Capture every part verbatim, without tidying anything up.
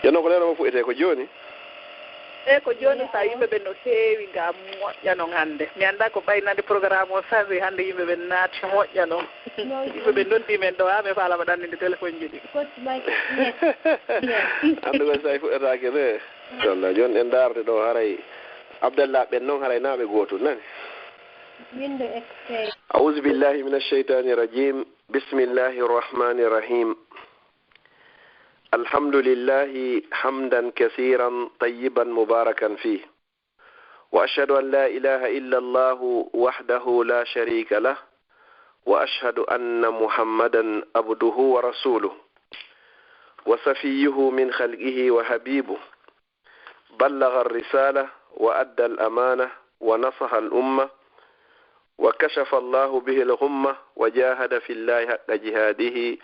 Yo non ko nena mo fuɗɗete ko jooni. E ko jooni sa yimɓe ɓen no feewi nga moƴƴa non hannde. Mi annda ko ɓaynande programme o sarri hannde yimɓe ɓen naati moƴƴa non. Yimɓe ɓen noddi men ɗo ha min faalama ɗanninde téléphone ji ɗi. Anndu ko sa fuɗɗetaake ne. Inchallah jooni en ndaarde ɗo haray Abdallah ɓen non haray naaɓe gooto nani. Window X K. أعوذ بالله من الشيطان الرجيم. بسم الله الرحمن الرحيم. الحمد لله حمدا كثيرا طيبا مباركا فيه. وأشهد أن لا إله إلا الله وحده لا شريك له. وأشهد أن محمدا عبده ورسوله. وصفيه من خلقه وحبيبه. بلغ الرسالة وأدى الأمانة ونصح الأمة وكشف الله به الغمة وجاهد في الله حق جهاده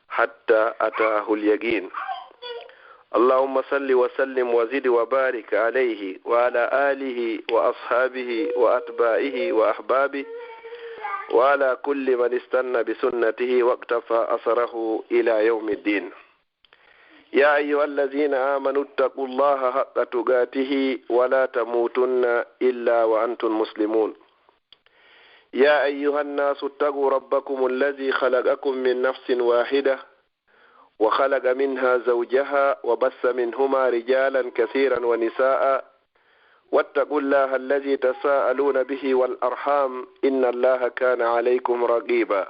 حتى أتاه اليقين. اللهم صل وسلم وزد وبارك عليه وعلى آله وأصحابه وأتباعه وأحبابه وعلى كل من استن بسنته واقتفى أثره إلى يوم الدين. يا أيها الذين آمنوا اتقوا الله حق تقاته ولا تموتن إلا وأنتم مسلمون. يا أيها الناس اتقوا ربكم الذي خلقكم من نفس واحدة وخلق منها زوجها وبث منهما رجالا كثيرا ونساء واتقوا الله الذي تساءلون به والأرحام إن الله كان عليكم رقيبا.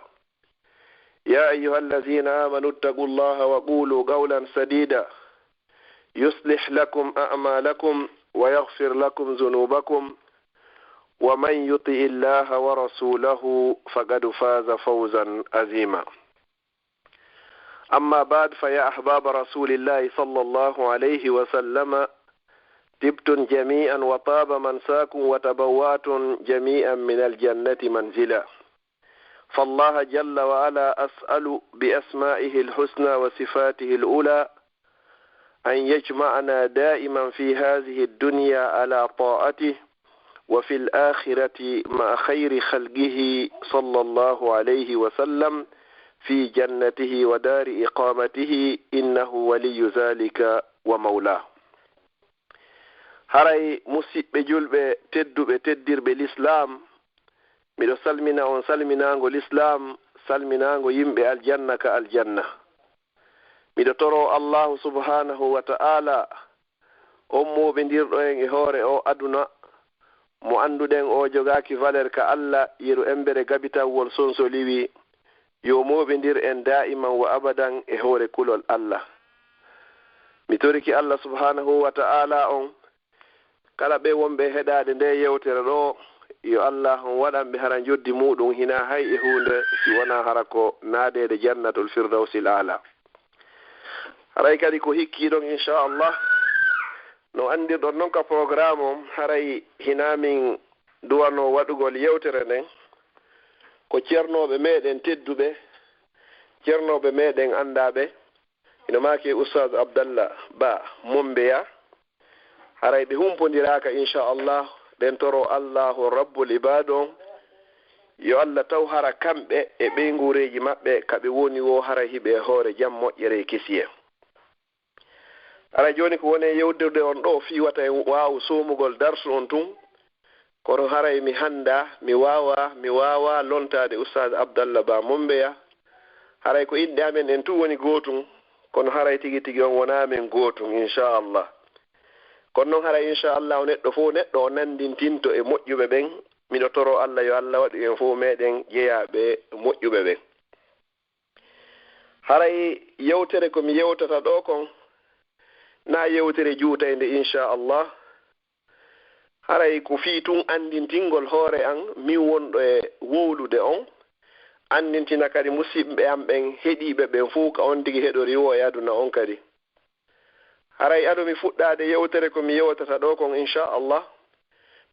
يا أيها الذين آمنوا اتقوا الله وقولوا قولا سديدا يصلح لكم أعمالكم ويغفر لكم ذنوبكم ومن يطع الله ورسوله فقد فاز فوزا عظيما. أما بعد فيا أحباب رسول الله صلى الله عليه وسلم طبتم جميعا وطاب ممشاكم وتبوأتم جميعا من الجنة منزلا. فالله جل وعلا أسأل بأسمائه الحسنى وصفاته العلى أن يجمعنا دائما في هذه الدنيا على طاعته وفي الآخرة مع خير خلقه صلى الله عليه وسلم في جنته ودار إقامته إنه ولي ذلك ومولاه. Haray musiɓɓe julɓe tedduɓe teddirɓe lislaam, miɗo salmina on salminaango lislaam, salminaango yimɓe aljanna ka aljanna. Miɗo toroo Allaahu subhaanahu wa ta'aalaa, on mooɓindirɗo en e hoore oo aduna, mo annduɗen oo jogaaki valeur ka Alla, yeru emmbere gabitawwol sonsoliwi, yo mooɓindir en daa'iman wa abadan e hoore kulol Alla. Mi torike Alla subhaanahu wa ta'aalaa on, kala ɓee wonɓe e heɗaade ndee yewtere ɗoo, yo Alla on waɗan ɓe hara njoddi muuɗum hinaa hay e huunde si wonaa hara ko naadeede Jannatul Firdawsil A'laa. Haray kadi ko hikkii ɗon inchallah. No anndirɗon non ka programme on, haray hinaa min duwanoo waɗugol yewtere nden, ko ceernooɓe meeɗen tedduɓe, ceernooɓe meeɗen anndaaɓe, hino maaki e Ustaaz Abdallah Ba Mombeya, haray ɓe humpondiraaka inchallah, ɗen toroo Allaahu Rabbul Ibaad on, yo Alla taw hara kamɓe e ɓeynguureeji maɓɓe ka ɓe woni woo haray hiɓe e hoore jam moƴƴere e kisiyee. Haray jooni ko woni e yewtirde on ɗoo fii wata en waawu soomugol darsu on tun, kono haray mi hanndaa, mi waawaa, mi waawaa lontaade Ustaaz Abdallah Ba Mombeya, haray ko inɗe amen en tun woni gootun, kono haray tigi tigi on wonaa men gootun inchallah. Kono non haray inchallah o neɗɗo fow neɗɗo o nanndintinto e moƴƴuɓe ɓen, miɗo toroo Alla yo Alla waɗu en fow meeɗen jeyaaɓe moƴƴuɓe ɓen. Haray yewtere ko mi yewtata ɗoo kon, naa yewtere juutaynde inchallah. Haray ko fii tun anndintingol hoore an, min wonɗo e wowlude on, anndintina kadi musiɓɓe an ɓen heɗiiɓe ɓen fow ka on tigi heɗori woo e aduna on kadi. Haray ado mi fuɗɗaade yewtere ko mi yewtata ɗoo kon inchallah,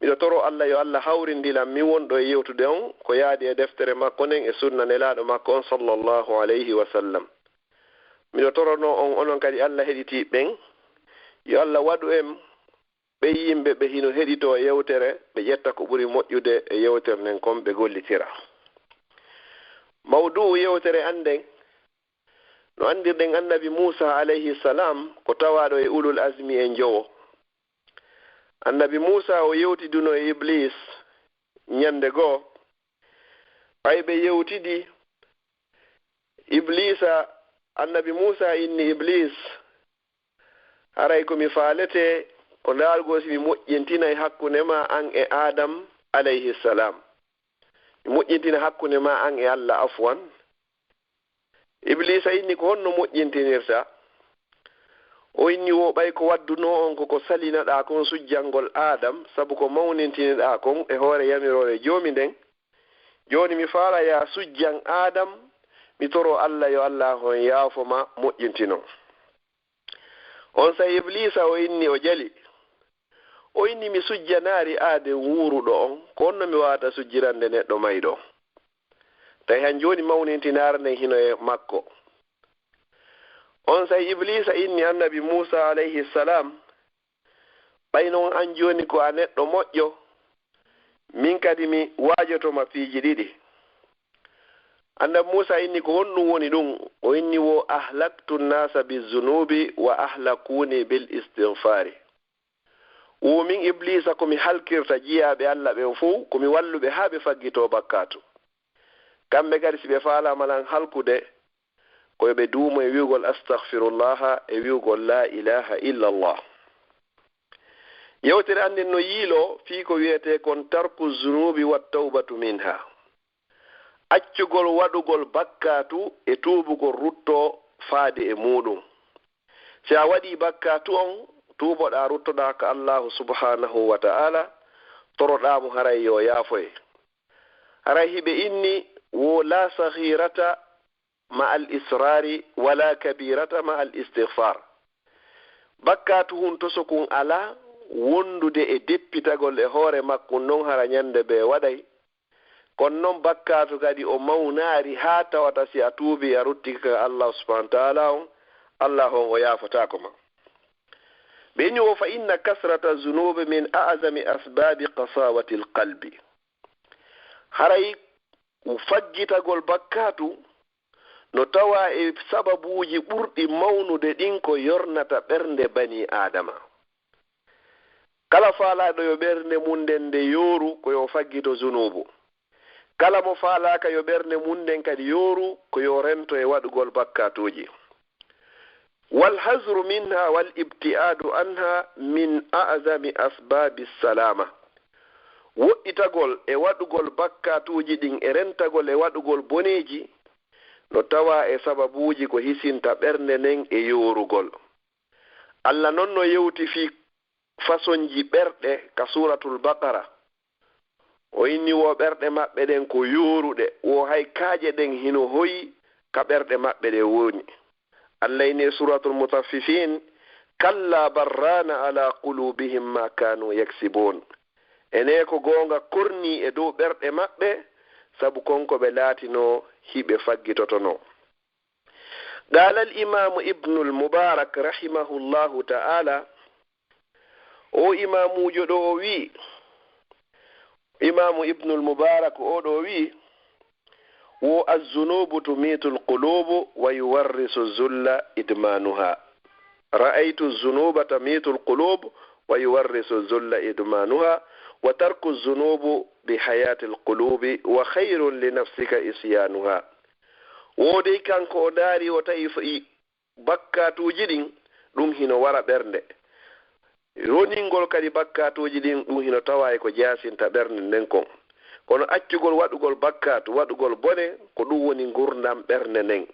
miɗo toroo Alla yo Alla hawrindin lan min wonɗo e yewtude on ko yaadi e deftere makko nden e sunna Nelaaɗo makko on sallallahu alayhi wa sallam. Miɗo toronoo on onon kadi Alla heɗitiiɓe ɓen, yo Alla waɗu en ɓen yimɓe ɓe hino heɗitoo yewtere, ɓe ƴetta ko ɓuri moƴƴude e yewtere nden kon ɓe gollitira. Mawdu'u yewtere an nden, No anndirɗen annabi Muusa alayhi salam ko tawaaɗo e ulul azmi en jowo. Annabi Muusa o yewtiduno e Iblis ñannde goo. Ɓay ɓe yewtidi, Iblisa, annabi Muusa inni Iblis, haray ko mi faalete ko ndaargol si mi moƴƴintinay hakkunde ma an e Adam alayhi salam. Mi moƴƴintina hakkunde ma an e Allah, afwan. Iblisa inni ko honno moƴƴintinirta? O inni wo ɓay ko waddunoo on ko ko salinaɗaa kon sujjangol Adam, sabu ko mawnintiniɗaa kon e hoore yamiroore Joomi nden. Jooni mi faala yaa sujjan Adam, mi toroo Allah yo Allah on yaafo ma moƴƴintino. Onsay Iblisa o inni o jali. O inni mi sujjanaari aaden wuuruɗo on, ko honno mi waawata sujjirande neɗɗo mayɗo? Tawi han jooni mawnintinaare nden hino e makko. Onsay Iblisa inni annabi Muusa alayhi salam, ɓay non an jooni ko a neɗɗo moƴƴo, min kadi mi waajoto ma piiji ɗiɗi. Annabi Muusa inni ko honɗum woni ɗum? O inni wo ahlaktu nnasa bizzunubi wa ahlakuni bil istigfari. Wo min Iblisa ko mi halkirta jiyaaɓe Allah ɓen fow, ko mi walluɓe haa ɓe faggitoo bakkaatu. Kamɓe kadi si ɓe faalaama lan halkude, ko yo ɓe duumo e wi'ugol astahfirullaha e wi'ugol la ilaha illa Allah. Yewtere an nden no yiiloo fii ko wi'etee kon tarku zunubi wa tawbatu minha. Accugol waɗugol bakkaatu e tuubugol ruttoo faade e muuɗum. Si a waɗii bakkaatu on, tuuboɗaa ruttoɗaa ka Allaahu subhaanahu wa ta'ala, toroɗaa mo haray yo yaafoye. Haray hiɓe inni wo la saghirata ma al israri wala kabirata ma al istighfar. Bakkaatu hun tosokun alaa wondude e deppitagol e hoore makkun non hara ñande bee waɗay, kono non bakkaatu kadi o mawnaari haa tawata si a tuubii a ruttike ka Allah subhanahu wa ta'ala on, Allah on o yaafotaako ma. Ɓe inni wo fa inna kasrata zunubi min a'zami asbabi qasawati alqalbi. Haray faggitagol bakkaatu no tawaa e sababuuji ɓurɗi mawnude ɗin ko yornata ɓernde banii Aadama. Kala faalaaɗo yo ɓernde mun nden nde yooru, ko yo faggito zunuubu. Kala mo faalaaka yo ɓernde mun nden kadi yooru, ko yo rento e waɗugol bakkaatuuji. Wal hazru minha wal ibti'adu anha min a'zami asbabi salama. Woɗɗitagol e waɗugol bakkaatuuji ɗin e rentagol e waɗugol boneeji no tawaa e sababuuji ko hisinta ɓernde nden e yoorugol. Allah non no yewti fii fasonji ɓerɗe ka Suuratul Baqara. O inni wo ɓerɗe maɓɓe ɗen ko yooruɗe, wo hay kaaƴe ɗen hino hoyi ka ɓerɗe maɓɓe ɗe woni. Allah inni e Suuratul Mutaffifin, kalla bal raana ala qulubihim ma kanu yaksibun. Enee ko goonga kornii e dow ɓerɗe maɓɓe, sabu kon ko ɓe laatinoo hiɓe faggitotonoo. Qala al imamu Ibnul Mubarak rahimahullahu ta'ala, o imamuujo ɗo o wi'i, imamu Ibnul Mubarak o ɗo wi'i, wo azzunubu tumitul qulubu wa yuwarrisu zulla idmanuha. Ra'aytu zunuba tamitul qulub wa yuwarrisu zulla idmanuha wa tarku zunubu bi hayatil qulubi wa khayrun li nafsika isyanuha. Wo dey kanko o daari o tawi fo i bakkaatuuji ɗin, ɗum hino wara ɓernde. Roningol kadi bakkaatuuji ɗin, ɗum hino tawaa e ko jaasinta ɓernde nden kon. Kono accugol waɗugol bakkaatu, waɗugol bone, ko ɗum woni ngurndan ɓernde nden.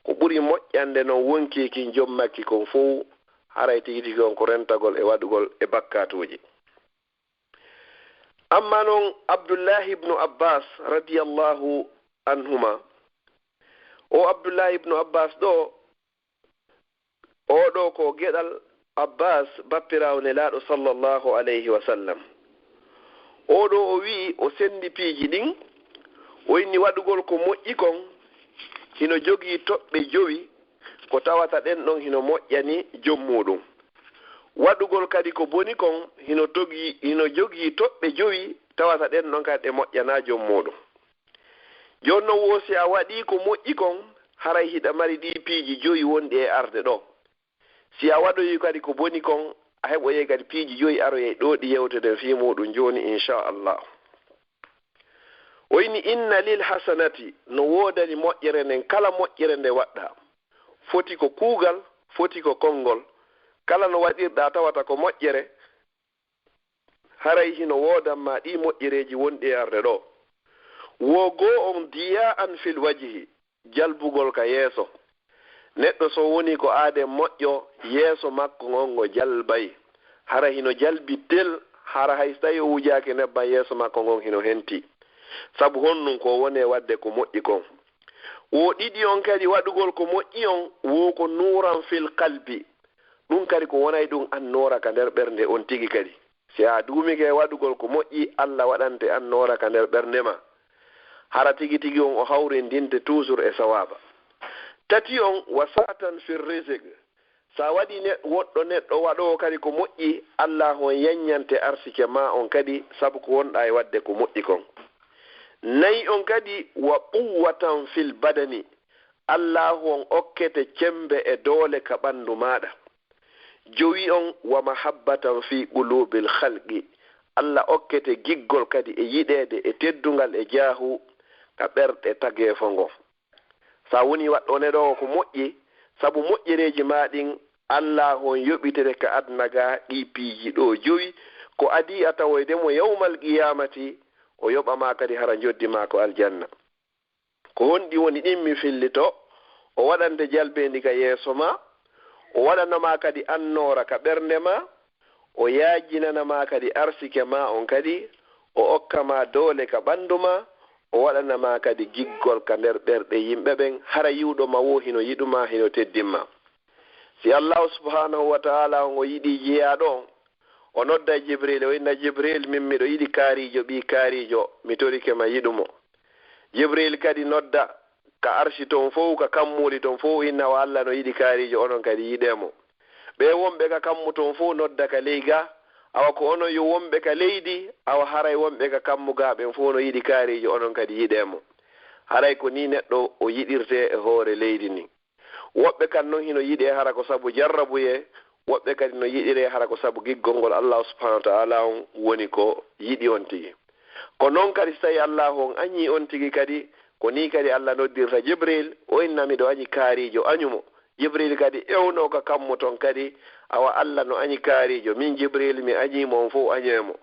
Ko ɓuri moƴƴande non wonkii kin jommakki kon fow, haray tigi tigi on ko rentagol e waɗugol e bakkaatuuji. Amma non Abdullahi ibnu Abbas radiyallahu anhuma, o Abdullahi ibnu Abbas ɗo, o ɗo ko geɗal Abbas bappiraawo Nelaaɗo sallallahu alayhi wa sallam. O ɗo o wi'i o sendi piiji ɗin, o inni waɗugol ko moƴƴi kon hino jogii toɓɓe jowi, ko tawata ɗen ɗon hino moƴƴani jom muuɗum. Waɗugol kadi ko boni kon hino togi, hino jogii toɓɓe jowi, tawata ɗen ɗon kadi ɗe moƴƴanaa jom muuɗum. Jooni non wo si a waɗii ko moƴƴi kon, haray hiɗa mari ɗii piiji joyi wonɗi e arde ɗoo. Si a waɗoyii kadi ko boni kon, a heɓoyay kadi piiji joyi aroyay ɗoo ɗi yewteten fii muuɗum jooni, inchallah. O inni, inna lil hasanati, no woodani moƴƴere nden, kala moƴƴere nde waɗɗaa. Foti ko kuugal, foti ko konngol. Kala no waɗirɗaa tawata ko moƴƴere, haray hino woodan ma ɗii moƴƴereeji wonɗi e arde ɗoo. Wo goo on, diya'an fil wajhi, jalbugol ka yeeso. Neɗɗo so woni ko aaden moƴƴo, yeeso makko ngon ngo jalbay. Hara hino jalbi tel, hara hay so tawi o wujaaki nebban, yeeso makko ngon hino henti. Sabu honɗun? Ko woni e waɗde ko moƴƴi kon. Wo ɗiɗi on kadi, waɗugol ko moƴƴi on, wo ko nuuran fil qalbi. Ɗun kadi ko wonay ɗun annoora ka nder ɓernde on tigi kadi. Si a duumike e waɗugol ko moƴƴi, Alla waɗante annoora ka nder ɓernde maa. Hara tigi tigi on o hawrindinte toujours e sawaaba. Tati on, wa sa'atan fir rizq. Sa waɗi ne-, woɗɗo neɗɗo waɗoowo kadi ko moƴƴi, Allaahu on yanñante arsike maa on kadi, sabu ko wonɗaa e waɗde ko moƴƴi kon. Nayi on kadi, wa quwwatan fil badani. Allaahu on okkete cemmbe e doole ka ɓanndu maaɗa. Jowi on, wa mahabbatan fi qulubil khalqi. Alla okkete giggol kadi e yiɗeede e teddungal e jaahu ka ɓerɗe tageefo ngo. Sa woni waɗɗo neɗɗo ko moƴƴi, sabu moƴƴereeji maa ɗin, Allaahu on yoɓitete ka aduna ga ɗii piiji ɗoo jowi, ko adii a tawoyde mo yawmal qiyaamati, o yoɓa ma kadi hara njoddi maa ko aljanna. Ko honɗi woni ɗin? Mi fillito. O waɗante jalbeendi ka yeeso maa, o waɗana ma kadi annoora ka ɓernde maa, o yaajinana ma kadi arsike maa on kadi, o okka ma doole ka ɓanndu maa, o waɗana ma kadi giggol ka nder ɓerɗe yimɓe ɓen, hara yi'uɗo ma woo hino yiɗu ma, hino teddin ma. Si Allaahu subhaanahu wa ta'aalaa on o yiɗii jiyaaɗo on, o nodda Jibriil, o inna, Jibriil, min miɗo yiɗi kaariijo, ɓii kaariijo, mi torike ma, yiɗu mo. Jibriil kadi nodda ka arshi ton fow, ka kammuuli ton fow, inna, awa Alla no yiɗi kaariijo, onon kadi yiɗee mo. Ɓee wonɓe ka kammu ton fow nodda ka ley ga, awa ko onon yo wonɓe ka leydi, awa haray wonɓe ka kammu ga ɓen fow no yiɗi kaariijo, onon kadi yiɗee mo. Haray ko nii neɗɗo o yiɗirtee e hoore leydi ndin. Woɓɓe kan non hino yiɗee hara ko sabu jarrabuyee, woɓɓe kadi no yiɗiree hara ko sabu giggol ngol Allaahu subhaanahu wa ta'aalaa on woni ko yiɗi on tigi. Ko non kadi, si tawii Allaahu on añii on tigi kadi, ko nii kadi Alla noddirta Jibriil, o inna, miɗo añi kaariijo, añu mo. Jibriil kadi ewnoo ka kammu ton kadi, awa Alla no añi kaariijo, min Jibriil mi añii mo, on fow añee mo.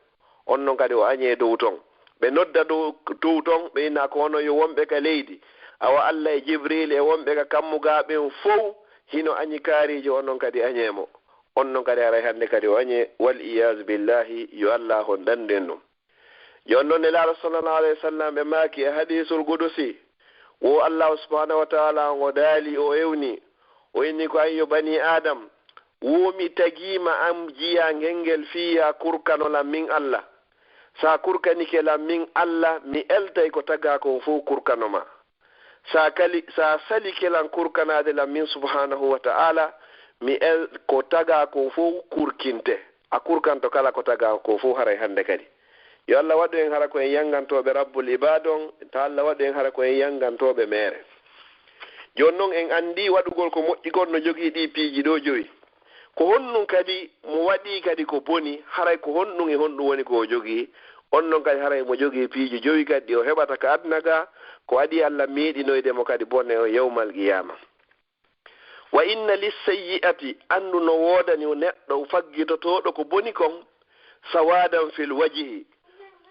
On non kadi o añee dow ton. Ɓe nodda dow, dow ton, ɓe inna, ko onon yo wonɓe ka leydi. Awa Alla e Jibriil e wonɓe ka kammu ga ɓen fow hino añi kaariijo, onon kadi añee mo. On non kadi haray hannde kadi o añee, wal iyaazu billaahi, yo Allaahu on dandu en ɗum. Jooni non Nelaaɗo sallallaahu alayhi wa sallam ɓe maaki e hadiisul qudusi, wo Allaahu subhaanahu wa ta'aalaa on o daali, o ewni, o inni ko, an yo banii Aadam, wo mi tagii ma an jiyaangel ngel fii yo a kurkano lan min Alla. Si a kurkanike lan min Alla, mi eltay ko tagaa kon fow kurkano ma. Si a kali-, si a salike lan kurkanaade lan min subhaanahu wa ta'aalaa, mi el-, ko tagaa kon fow kurkinte. A kurkanto kala ko tagaa kon fow haray hannde kadi. Yo Alla waɗu en hara ko en yanngantooɓe Rabbul Ibaad on, ta Alla waɗu en hara ko en yanngantooɓe meere. Jooni non en anndii waɗugol ko moƴƴi kon no jogii ɗii piiji ɗoo jowi. Ko honɗum kadi mo waɗii kadi ko boni, haray ko honɗum e honɗum woni ko o jogii? On non kadi haray mo jogii piiji jowi kadi ɗi o heɓata ka aduna ga, ko adii Alla meeɗinoyde mo kadi bone on yawmal qiyaama. Wa inna lissayyi'ati, anndu no woodani neɗɗo faggitotooɗo ko boni kon, sawaadan fil wajhi,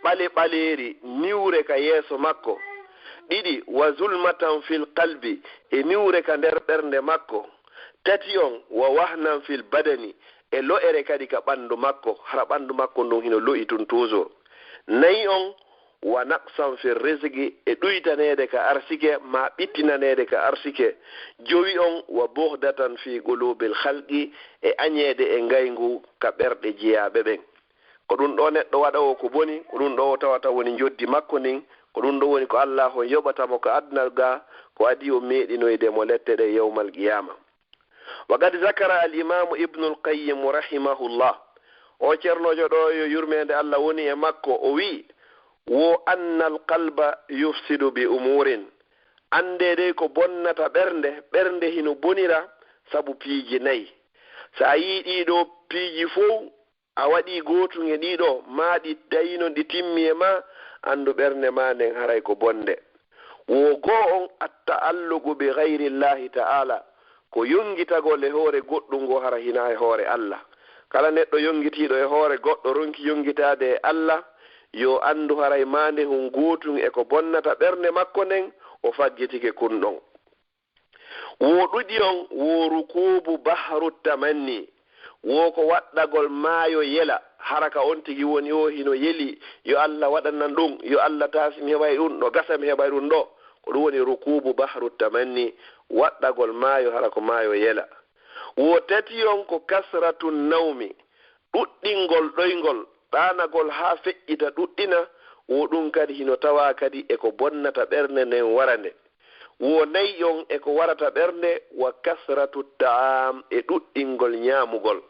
ɓale ɓaleeri, niwre ka yeeso makko. Ɗiɗi, wa zulmatan fil qalbi, e niwre ka nder ɓernde makko. Tati on, wa wahnan fil badani, e lo'ere kadi ka ɓanndu makko, hara ɓanndu makko ndun hino lo'i tun toujours. Nayi on, wa naqsan fir rizqi, e ɗuytaneede ka arsike, maa ɓittinaneede ka arsike. Jowi on, wa bughdatan fi qulubil khalqi, e añeede e ngayngu ka ɓerɗe jiyaaɓe ɓen. Ko ɗum ɗoo neɗɗo waɗoowo ko boni, ko ɗum ɗoo o tawata woni njoddi makko ndin, ko ɗum ɗoo woni ko Allaahu on yoɓata mo ka aduna ga, ko adii o meeɗinoyde mo lette ɗen yawmal qiyaama. Wa qad zakara al imaamu Ibnul Qayyim rahimahullah, o ceernoojo ɗoo yo yurmeende Alla woni e makko, o wi'i, wo annal qalba yufsidu bi umurin, Anndee dey ko bonnata ɓernde, ɓernde hino bonira sabu piiji nayi. So a yii ɗii ɗoo piiji fow, a waɗii gootun e ɗii ɗoo, maa ɗi tawi non ɗi timmi e maa, anndu ɓernde maa nden haray ko bonnde. Wo goo on, atta'alluqu bi gayri Llaahi ta'aala, ko yonngitagol e hoore goɗɗun goo hara hinaa e hoore Alla. Kala neɗɗo yonngitiiɗo e hoore goɗɗo ronki yonngitaade e Alla, yo anndu haray maande hun gootun e ko bonnata ɓernde makko nden, o faggitike kun ɗon. Wo ɗuɗi on, wo rukuubu bahru tamanni, wo ko waɗɗagol maayo yela, hara ka on tigi woni o hino yeli, yo Alla waɗanan ɗun, yo Alla taasi mi heɓay ɗun, no gasa mi heɓay ɗun ɗoo. Ko ɗun woni rukuubu bahru tamanni, waɗɗagol maayo hara ko maayo yela. Wo tati on ko kasratu nawmi, ɗuɗɗingol ɗoyngol, ɗaanagol haa feƴƴita ɗuɗɗina, wo ɗun kadi hino tawaa kadi e ko bonnata ɓernde nden wara nde. Wo nayi on e ko warata ɓernde, wa kasratu ta'am, e ɗuɗɗingol ñaamugol.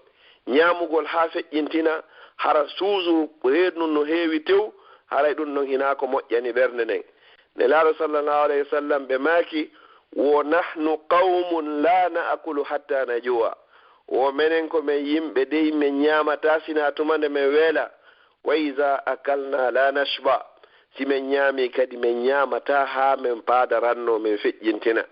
Ñaamugol haa feƴƴintina, hara suusu reedu no heewi tew, haray ɗun non hinaa ko moƴƴani ɓernde nden. Nelaaɗo sallallahu alayhi wa sallam ɓe maaki, wo nahnu qawmun la na'kulu hatta najuwa. Wo menen ko men yimɓe dey men ñaamataa sinaa tuma nde men weela. Wa iza akalna la nashba. Si men ñaamii kadi men ñaamataa haa men paadarannoo men feƴƴintina.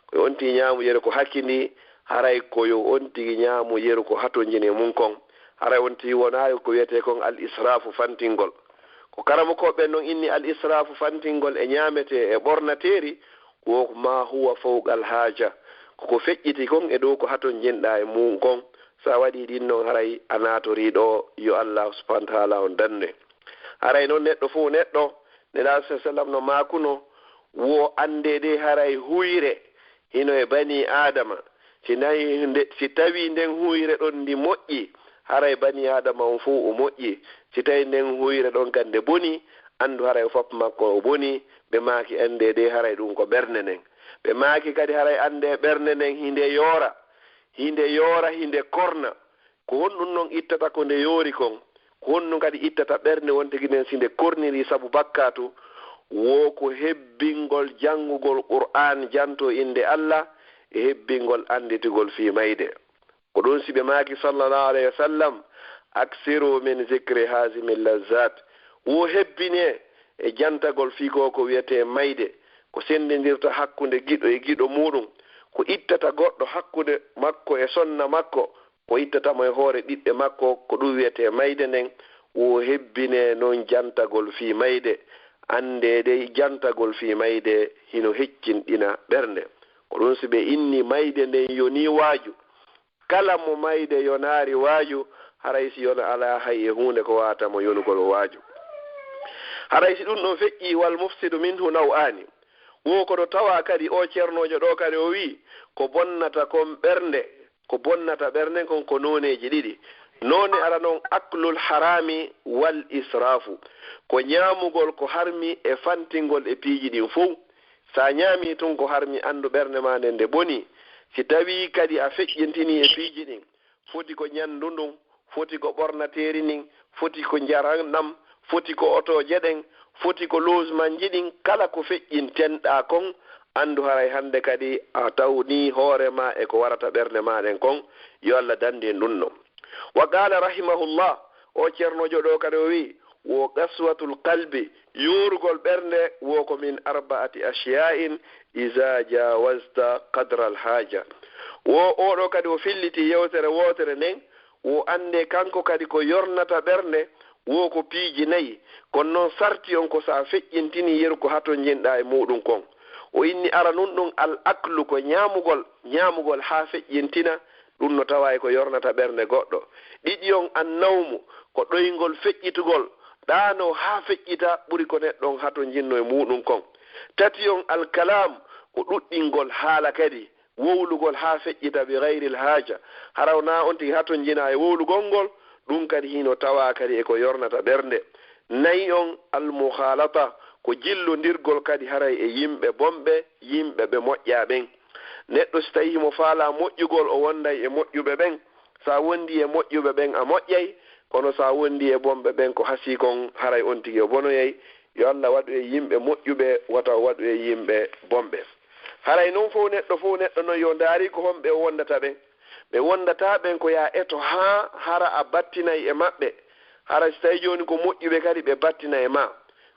Ko yo on tigi ñaamu yeru ko hakkindii, haray ko yo on tigi ñaamu yeru ko hatonjini e mun kon. Haray on tigi wonaayi ko wi'etee kon al israafu fantingol. Ko karamokooɓe ɓen non inni al israafu fantingol e ñaametee e ɓornateeri, wo ma huwa fawqa al haaja, ko ko feƴƴiti kon e dow ko hatonjinɗaa e mun kon. So a waɗii ɗin non haray a naatorii ɗoo, yo Allaahu subhaanahu wa ta'aalaa on danne. Haray non neɗɗo fow neɗɗo, Nelaaɗo sallallaahu alayhi wa sallam no maakuno, wo anndee dey haray huyre hino e banii Aadama. Si nayi nde, si tawii nden huyre ɗon ndi moƴƴi, haray banii Aadama on fow o moƴƴi. Si tawii nden huyre ɗon kadi nde bonii, anndu haray o fof makko o bonii. Ɓe maaki anndee dey haray ɗun ko ɓernde nden. Ɓe maaki kadi haray anndee ɓernde nden hinde yoora, hinde yoora, hinde korna. Ko honɗun non ittata ko nde yoori kon? Ko honɗun kadi ittata ɓernde won tigi nden si nde kornirii sabu bakkaatu? Wo ko hebbingol janngugol Qur'aan jantoo innde Alla e hebbingol annditugol fii mayde. Ko ɗun si ɓe maaki sallallaahu alayhi wa sallam, aksiru min zikri haazimi lazzaat, wo hebbinee e jantagol fii ko ko wi'etee mayde, ko senndindirta hakkunde giɗo e giɗo muuɗun, ko ittata goɗɗo hakkunde makko e sonna makko, ko ittata mo e hoore ɓiɓɓe makko, ko ɗun wi'etee mayde nden. Wo hebbinee non jantagol fii mayde. Anndee dey jantagol fii mayde hino heccinɗina ɓernde. Ko ɗun si ɓe inni mayde nden yonii waaju, kala mo mayde yonaari waaju, haray si yona alaa hay e huunde ko wawata mo yonugol o waaju. Haray si ɗun ɗon feƴƴii, wal mufsidu minhu naw'aani. Wo kono tawaa kadi oo ceernoojo ɗoo kadi o wi'i, ko bonnata kon ɓernde, ko bonnata ɓernde kon ko nooneeji ɗiɗi. Noone aranoo on aklul haraami wal israafu. Ko ñaamugol ko harmi e fantingol e piiji ɗin fow. Si a ñaamii tun ko harmi, anndu ɓernde maa nden nde bonii. Si tawii kadi a feƴƴintinii e piiji ɗin, foti ko ñanndu ndun, foti ko ɓornateeri ndin, foti ko njaram ɗam, foti ko otooje ɗen, foti ko logementji ɗin, kala ko feƴƴintenɗaa kon, anndu haray hannde kadi a tawnii hoore maa e ko warata ɓernde maa ɗen kon, yo Alla dandu en ɗun non. Wa qaala rahimahullah, oo ceernoojo ɗoo kadi o wi'i, wo qaswatul qalbi, yoorugol ɓernde, wo ko min arba'ati ashya'in iza jaawazta qadral haaja. Wo oo ɗoo kadi o filliti yewtere wootere nden, wo anndee kanko kadi ko yornata ɓernde, wo ko piiji nayi, kono non sarti on ko si a feƴƴintinii yeru ko hatonjinɗaa e muuɗun kon. O inni aranun ɗun al aklu, ko ñaamugol, ñaamugol haa feƴƴintina, ɗun no tawaa e ko yornata ɓernde goɗɗo. Ɗiɗi on an nawmu, ko ɗoyngol feƴƴitugol, ɗaanoo haa feƴƴita ɓuri ko neɗɗo on hatonjinnoo e muuɗun kon. Tati on al kalaam, ko ɗuɗɗingol haala kadi, wowlugol haa feƴƴita bi gayril haaja, hara wonaa on tigi hatonjinaa e wowlugol ngol, ɗun kadi hino tawaa kadi e ko yornata ɓernde. Nayi on al mukhaalata, ko jillondirgol kadi haray e yimɓe bonɓe, yimɓe ɓe moƴƴaa ɓen. Neɗɗo si tawii himo faalaa moƴƴugol, o wonday e moƴƴuɓe ɓen. Si a wondii e moƴƴuɓe ɓen, a moƴƴay, kono si a wondii e bonɓe ɓen, ko hasii kon, haray on tigi o bonoyay. Yo Alla waɗu en yimɓe moƴƴuɓe, wota o waɗu en yimɓe bonɓe. Haray non fow neɗɗo fow neɗɗo non yo ndaari ko honɓe o wondata ɓen. Ɓe wondataa ɓen ko yaa eto haa hara a battinay e maɓɓe. Hara si tawii jooni ko moƴƴuɓe kadi ɓe battina e maa.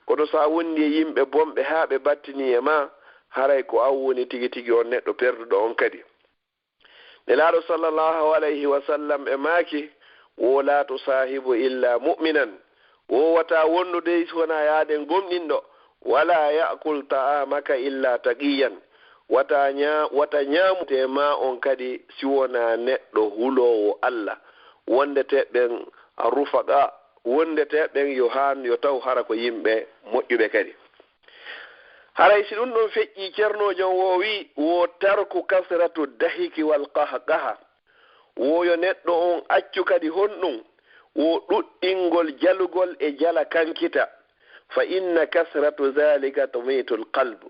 Kono si a wondi e yimɓe bonɓe haa ɓe battinii e maa, haray ko an woni tigi tigi on neɗɗo perduɗo on kadi. Nelaaɗo sallallahu alayhi wa sallam ɓe maaki, woo laa tusaahibu illaa mu'minan, woowataa wondude si wonaa yaaden gomɗinɗo, walaa ya'kul ta'aamaka illaa taqiyyan, wata ñaa-, wata ñaamu tee maa on kadi si wonaa neɗɗo huloowo Alla, wondetee ɓen rufaqa, wondetee ɓen yo haan yo taw hara ko yimɓe moƴƴuɓe kadi. Haray si ɗun ɗon feƴƴii, cernoojo on woo wi'i, wo tarku kasratu dahiki wal qahqaha, wo yo neɗɗo on accu kadi honɗun, wo ɗuɗɗingol jalugol e jala kankita, fa inna kasratu zalika tumitul qalb,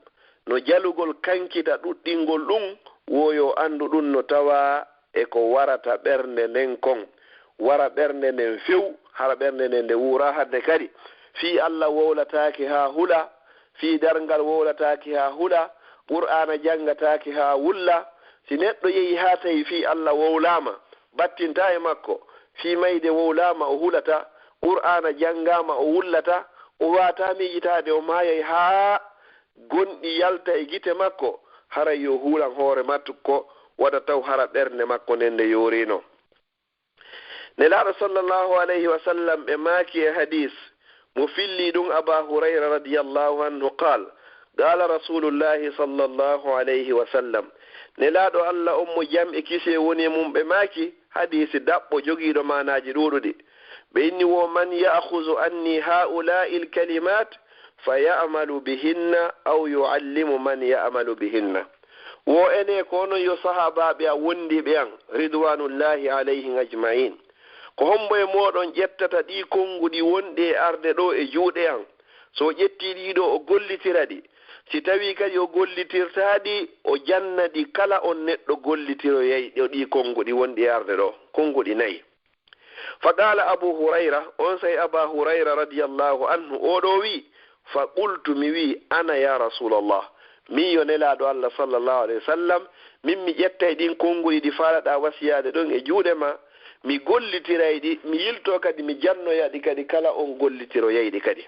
no jalugol kankita ɗuɗɗingol ɗun, wo yo anndu ɗun no tawaa e ko warata ɓernde nden kon, wara ɓernde nden few, hara ɓernde nden nde wuuraa hannde kadi. Fii Alla wowlataake haa hula, fii darngal wowlataake haa hula, Qur'aana janngataake haa wulla. Si neɗɗo yehii haa tawi fii Alla wowlaama, battintaa e makko, fii mayde wowlaama o hulata, Qur'aana janngaama o wullata, o waataa miijitaade o maayay haa gonɗi yalta e gite makko, haray yo huulan hoore makko, wata taw hara ɓernde makko nden nde yooriino. Nelaaɗo sallallahu alayhi wa sallam ɓe maaki e hadiis mo fillii ɗun Abaa Hurayra radiyallahu anhu qaal, qaala Rasuulullaahi sallallahu alayhi wa sallam, Nelaaɗo Alla on mo jam e kisiyee woni e mun ɓe maaki, hadiisi daɓɓo jogiiɗo maanaaji ɗuuɗuɗi. Ɓe inni wo, man ya'khuzu anni haa'ulaa'il kalimaat fa ya'malu bihinna aw yu'allimu man ya'malu bihinna. Wo enee ko onon yo sahaabaaɓe an wondiiɓe an, ridwanullaahi alayhim ajma'iin. Ko hombo e mooɗon ƴettata ɗii konnguɗi wonɗi e arde ɗoo e juuɗe an? So o ƴettii ɗii ɗoo o gollitira ɗi, si tawii kadi o gollitirtaa ɗi, o janna ɗi kala on neɗɗo gollitiroyayɗo ɗii konnguɗi wonɗi e arde ɗoo, konnguɗi nayi. Fa qaala Abu Hurayra, onsay Abaa Hurayra radiyallahu anhu, oo ɗoo wi'i, fa qultu, mi wi'i, ana ya Rasulallah, min yo Nelaaɗo Alla sallallahu alayhi wa sallam, min mi ƴettay ɗin konnguɗi ɗi faalaɗaa wasiyaade ɗon e juuɗe maa, mi gollitiray ɗi, mi yiltoo kadi mi jannoya ɗi kadi kala on gollitiroyayɗi kadi.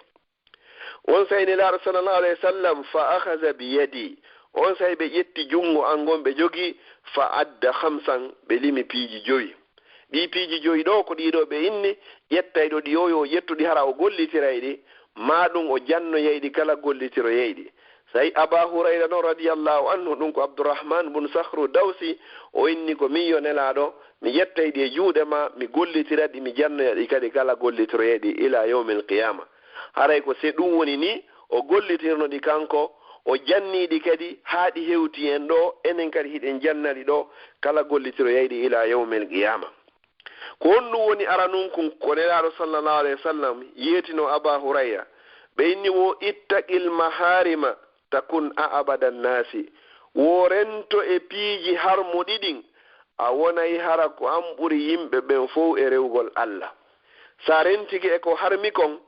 Onsay Nelaaɗo sallallahu alayhi wa sallam, fa akhaza bi yadi, onsay ɓe ƴetti junngo an ngon ɓe jogii, fa adda khamsan, ɓe limi piiji jowi. Ɗii piiji jowi ɗoo ko ɗii ɗoo ɓe inni, ƴettayɗo ɗi oo yo o ƴettu ɗi hara o gollitiray ɗi, maa ɗun o jannoyay ɗi kala gollitiroyay ɗi. Say Abaa Hurayra non radiyallahu anhu, ɗun ko Abdurrahman bun Sakhru Dawsi, o inni ko min yo Nelaaɗo, mi ƴettay ɗi e juuɗe maa, mi gollitira ɗi, mi jannoya ɗi kadi kala gollitiroyay ɗi ilaa yawmil qiyaama. Haray ko si ɗun woni nii, o gollitirno ɗi kanko, o janni ɗi kadi haa ɗi hewti en ɗoo, enen kadi hiɗen janna ɗi ɗoo, kala gollitiroyay ɗi ilaa yawmil qiyaama. Ko honɗun woni aranun kun? Ko Nelaaɗo sallallahu alayhi wa sallam yeetino Abaa Hurayra. Ɓe inni wo, ittaqil maharima takun a'bada nnaasi. Wo rento e piiji harmuɗi ɗin, a wonay hara ko an ɓuri yimɓe ɓen fow e rewgol Alla. Sa rentike e ko harmi kon,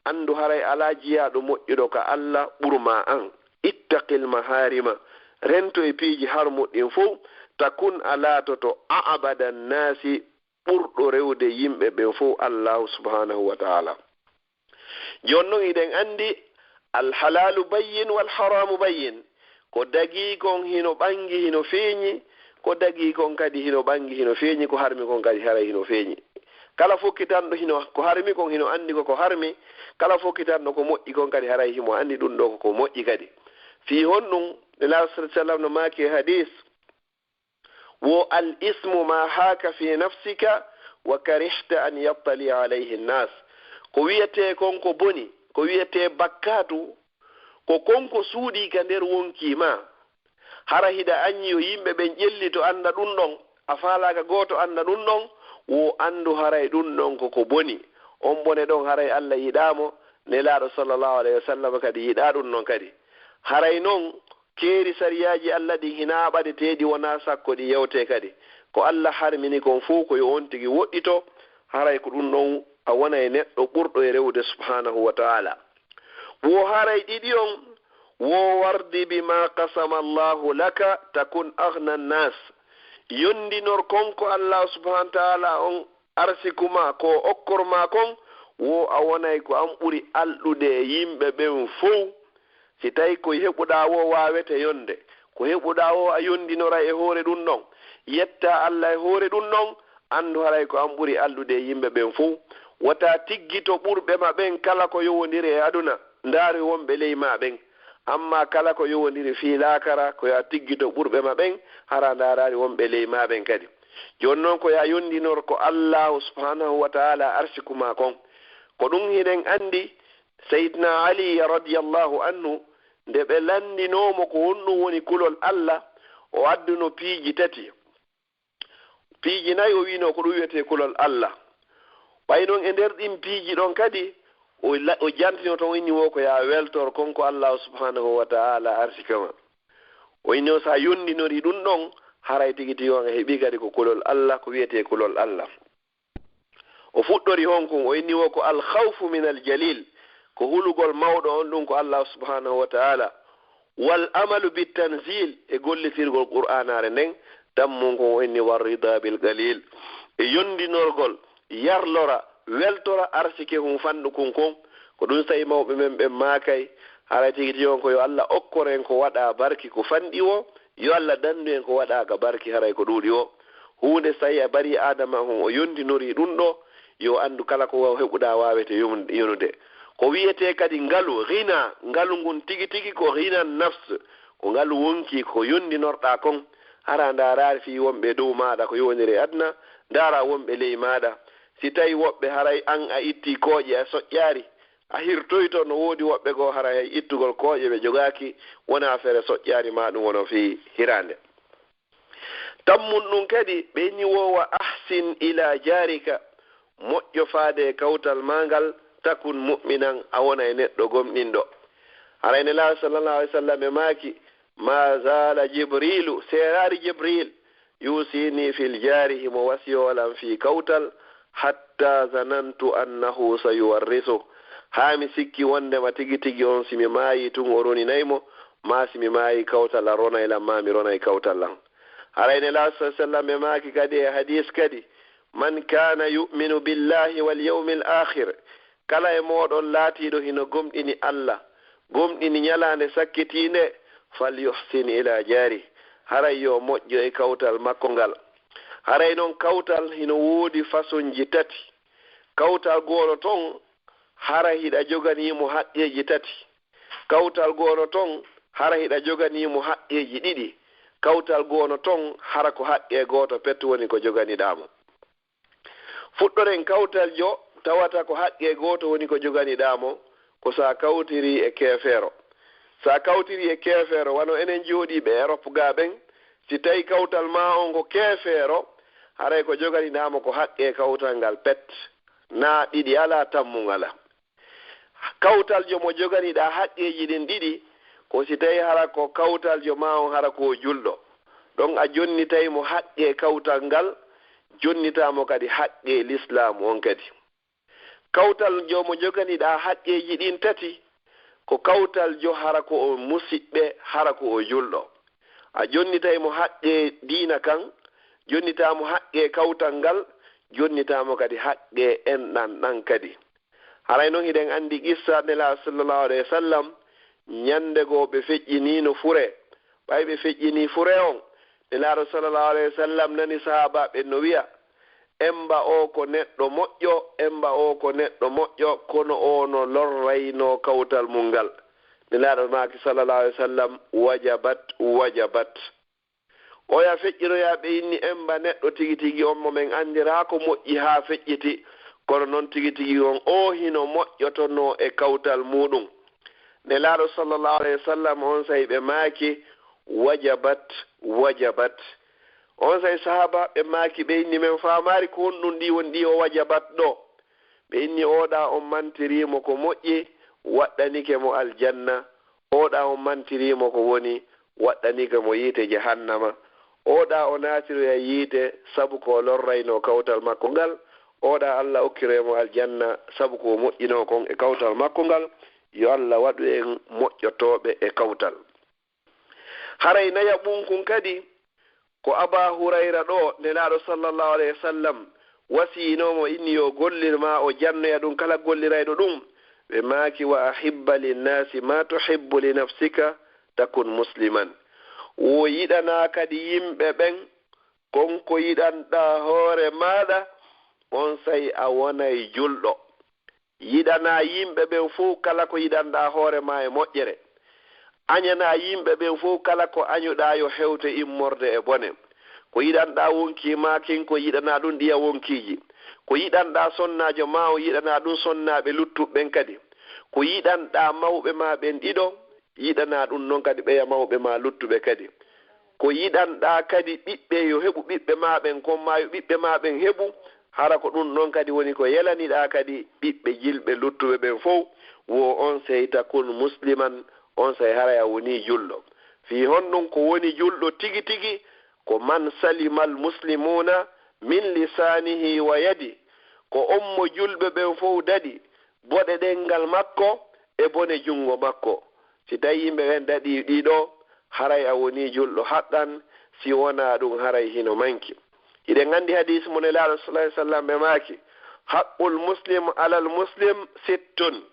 anndu haray alaa jiyaaɗo moƴƴuɗo ka Alla ɓurmaa an. Ittaqil maharima, rento e piiji harmuɗi ɗin fow, takun a laatoto a'bada nnaasi ɓurɗo rewde yimɓe ɓen fow Allaahu subhaanahu wa ta'aala. Jooni non hiɗen anndi alhalaalu bayyin wal haraamu bayyin. Ko dagii kon hino ɓangi, hino feeñi, ko dagii kon kadi hino ɓangi, hino feeñi, ko harmi kon kadi haray hino feeñi. Kala fokkitanɗo hino, ko harmi kon hino anndi ko ko harmi, kala fokkitanɗo ko moƴƴi kon kadi haray himo anndi ɗun ɗoo ko ko moƴƴi kadi. Fii honɗun? Nelaaɗo sallallahu alayhi wa sallam no maaki e hadiis, wo al ismu ma haaka fi nafsika wa karihta an yattali alayhi nnas. Ko wi'etee kon ko boni, ko wi'etee bakkaatu, ko kon ko suuɗii ka nder wonkii maa. Hara hiɗa anni yo yimɓe ɓen ƴellito annda ɗun ɗon, a faalaaka gooto annda ɗun ɗon, wo anndu haray ɗun ɗon ko ko boni. On bone ɗon haray Alla yiɗaa mo, Nelaaɗo sallallahu alayhi wa sallam kadi yiɗaa ɗun non kadi. Haray non, keeri sariyaaji Alla ɗin hinaa ɓadeteeɗi wonaa sakko ɗi yewtee kadi. Ko Alla harmini kon fow ko yo on tigi woɗɗito, haray ko ɗun ɗon a wonay neɗɗo ɓurɗo e rewde subhaanahu wa ta'aala. Wo haray ɗiɗi on, Wo wardi bima qasama Allahu laka takun aghna nnas. Yondinor kon ko Allah subhanahu wa ta'ala on arsiku ma, ko okkor ma kon, wo a wonay ko an ɓuri alɗude e yimɓe ɓen fow. Si tawi ko heɓuɗaa wo waawete yonde, ko heɓuɗaa wo a yondinoray e hoore ɗun ɗon, yetta Allah e hoore ɗun ɗon, anndu haray ko an ɓuri alɗude e yimɓe ɓen fow. Wota tiggito ɓurɓe ma ɓen kala ko yowondiri e aduna, ndaaru wonɓe ley ma ɓen. Amma kala ko yowondiri fii laakara, ko yo a tiggito ɓurɓe ma ɓen, hara a ndaaraali wonɓe ley ma ɓen kadi. Jooni non ko yo a yondinor ko Allaahu subhaanahu wa ta'aala arsiku ma kon. Ko ɗun hiɗen anndi, Seydina Ali radiyallaahu anhu, nde ɓe lanndinoo mo ko honɗun woni kulol Alla, o adduno piiji tati. Piiji nayi o wi'unoo ko ɗun wi'etee kulol Alla. Ɓay non e nder ɗin piiji ɗon kadi, o la-, o jantino ton, o inni wo ko yo a weltor kon ko Allaahu subhaanahu wa ta'aala arsike ma. O inni on si a yondinorii ɗun ɗon, haray tigi tigi on a heɓii kadi ko kulol Alla, ko wi'etee kulol Alla. O fuɗɗori hon kon, o inni wo ko al khawfu min al jalil, ko hulugol mawɗo on, ɗun ko Allaahu subhaanahu wa ta'aala. Wal amalu bit tanzil, e gollitirgol Qur'aanaare nden, tammun kon o inni war rida bil qalil. E yondinorgol, yarlora, weltora arsike hun fanɗukun kon. Ko ɗun saa'i mawɓe men ɓen maakay, haray tigi tigi on ko yo Alla okkor en ko waɗaa barki ko fanɗi woo, yo Alla danndu en ko waɗaa ka barki haray ko ɗuuɗi woo. Huunde saa'i a banii Aadama on o yondinorii ɗun ɗoo, yo anndu kala ko heɓuɗaa waawete yom-, yonude. Ko wi'etee kadi ngalu, ghina, ngalu ngun tigi tigi ko ghina nafs, ko ngalu wonkii ko yondinorɗaa kon. Hara a ndaaraali fii wonɓe dow maaɗa ko yowondiri e aduna, ndaaraa wonɓe ley maaɗa. Si tawii woɓɓe haray an a ittii kooƴe a soƴƴaali, a hirtoyto, no woodi woɓɓe goo haray hay ittugol kooƴe ɓe jogaaki, wonaa feere soƴƴaali maa ɗun wono fii hiraande. Tammun ɗun kadi, ɓe inni wo wa ahsin ila jarika, moƴƴo faade e kawtal maa ngal, takun mu'minan, a wona e neɗɗo gomɗinɗo. Haray Nelaaɗo sallallahu alaihi wasallam e maaki, ma zala Jibrilu, seeraali Jibril, yusini fil jari, himo wasiyoo lan fii kawtal, hatta zanantu annahu sayuwarrisu, haa mi sikki wondema tigi tigi on si mi maayii tun o roninay mo, maa si mi maayii kawtal an ronay lan, maa mi ronay kawtal an. Haray Nelaaɗo sallallahu alaihi wasallam e maaki kadi e hadiis kadi, man kana yu'minu billahi wal yawmil akhir, kala e mooɗon laatiiɗo hino gomɗini Alla, gomɗini ɲalaande sakkitiinde, fal yuhsin ila jari, haray yo moƴƴo e kawtal makko ngal. Haray non kawtal hino woodi fasonji tati. Kawtal gooto ton, hara hiɗa joganii mo haqqeeji tati. Kawtal gooto ton, hara hiɗa joganii mo haqqeeji ɗiɗi. Kawtal gooto ton, hara ko haqqee gooto pet woni ko joganiɗaa mo. Fuɗɗoren kawtaljo tawata ko haqqee gooto woni ko joganiɗaa mo, ko si a kawtirii e keefeero. Si a kawtirii e keefeero, wano enen jooɗiiɓe Erop gaa ɓen, si tawii kawtal maa on ko keefeero, haray ko joganiɗaa mo ko haqqee kawtal ngal pet, naa ɗiɗi alaa, tammun alaa. Kawtaljo mo joganiɗaa haqqeeji ɗin ɗiɗi, ko si tawii hara ko kawtaljo maa on hara ko o julɗo. Ɗon a jonnitay mo haqqee kawtal ngal, jonnitaa mo kadi haqqee lislaamu on kadi. Kawtaljo mo joganiɗaa haqqeeji ɗin tati, ko kawtaljo hara ko o musiɗɗo, hara ko o julɗo. A jonnitay mo haqqee diina kan, jonnitaa mo haqqee kawtal ngal, jonnitaa mo kadi haqqee enɗan ɗan kadi. Haray non hiɗen anndi qissa Nelaaɗo sallallahu alayhi wa sallam, ɲande goo ɓe feƴƴiniino fure. Ɓay ɓe feƴƴinii fure on, Nelaaɗo sallallahu alayhi wa sallam nani sahaabaaɓe no wi'a, "Emba oo ko neɗɗo moƴƴo, emba oo ko neɗɗo moƴƴo, kono oo no lorraynoo kawtal mun ngal." Nelaaɗo maaki sallallahu alayhi wa sallam, "Wajabat, wajabat." Oya feƴƴinoya ɓe inni emba neɗɗo tigi tigi on mo men anndiraa ko moƴƴi haa feƴƴiti, kono non tigi tigi on oo hino moƴƴotonoo e kawtal muuɗum. Nelaaɗo sallallahu alayhi wa sallam on saa'i ɓe maaki, "Wajabat, wajabat." On saa'i sahaabaaɓe maaki ɓe inni, "Men faamaali ko honɗum ɗi woni ɗi o wajabat ɗoo?" Ɓe inni, "Oɗa on mantirii mo ko moƴƴi, waɗɗanike mo aljanna. Oɗa on mantirii mo ko woni, waɗɗanike mo yiite jahannama. Oɗa o naatiroya yiite sabu ko o lorraynoo kawtal makko ngal. Oɗa Alla okkiroya mo aljanna sabu ko o moƴƴinoo kon e kawtal makko ngal." Yo Allah waɗu en moƴƴotooɓe e kawtal. Haray nayaɓun kun kadi, ko Abaa Hurayra ɗoo, Nelaaɗo sallallahu alayhi wa sallam wasiyinoo mo, inni yo gollir maa o jannoya ɗun kala gollirayɗo ɗun. Ɓe maaki, "Wa ahibba linnaasi ma tuhibbu li nafsika, takun musliman." Wo yiɗanaa kadi yimɓe ɓen kon ko yiɗanɗaa hoore maaɗa, onsay a wonay julɗo. Yiɗanaa yimɓe ɓen fow kala ko yiɗanɗaa hoore maa e moƴƴere. Añanaa yimɓe ɓen fow kala ko añuɗaa yo hewte immorde e bone. Ko yiɗanɗaa wonkii maa kin, ko yiɗanaa ɗun ɗiya wonkiiji. Ko yiɗanɗaa sonnaajo maa on, yiɗanaa ɗun sonnaaɓe luttuɓe ɓen kadi. Ko yiɗanɗaa mawɓe maa ɓen ɗiɗo, yiɗanaa ɗun non kadi ɓeya mawɓe maa luttuɓe kadi. Ko yiɗanɗaa kadi ɓiɓɓe yo heɓu ɓiɓɓe maa ɓen, kon maa yo ɓiɓɓe maa ɓen heɓu, hara ko ɗun ɗon kadi woni ko yelaniɗaa kadi ɓiɓɓe julɓe luttuɓe ɓen fow, wo onsay takun musliman, onsay haray a wonii julɗo. Fii honɗun ko woni julɗo tigi tigi? Ko man salimal muslimuuna min lisaanihi wa yadi, ko on mo julɓe ɓen fow daɗi, boɗe ɗenngal makko e bone junngo makko. Si tawii yimɓe ɓen daɗii ɗii ɗoo, haray a wonii julɗo haqqan, si wonaa ɗun, haray hino manki. Hiɗen anndi hadiis mo Nelaaɗo sallallahu alayhi wa sallam ɓe maaki, "Haqqul muslim alal muslim sittun."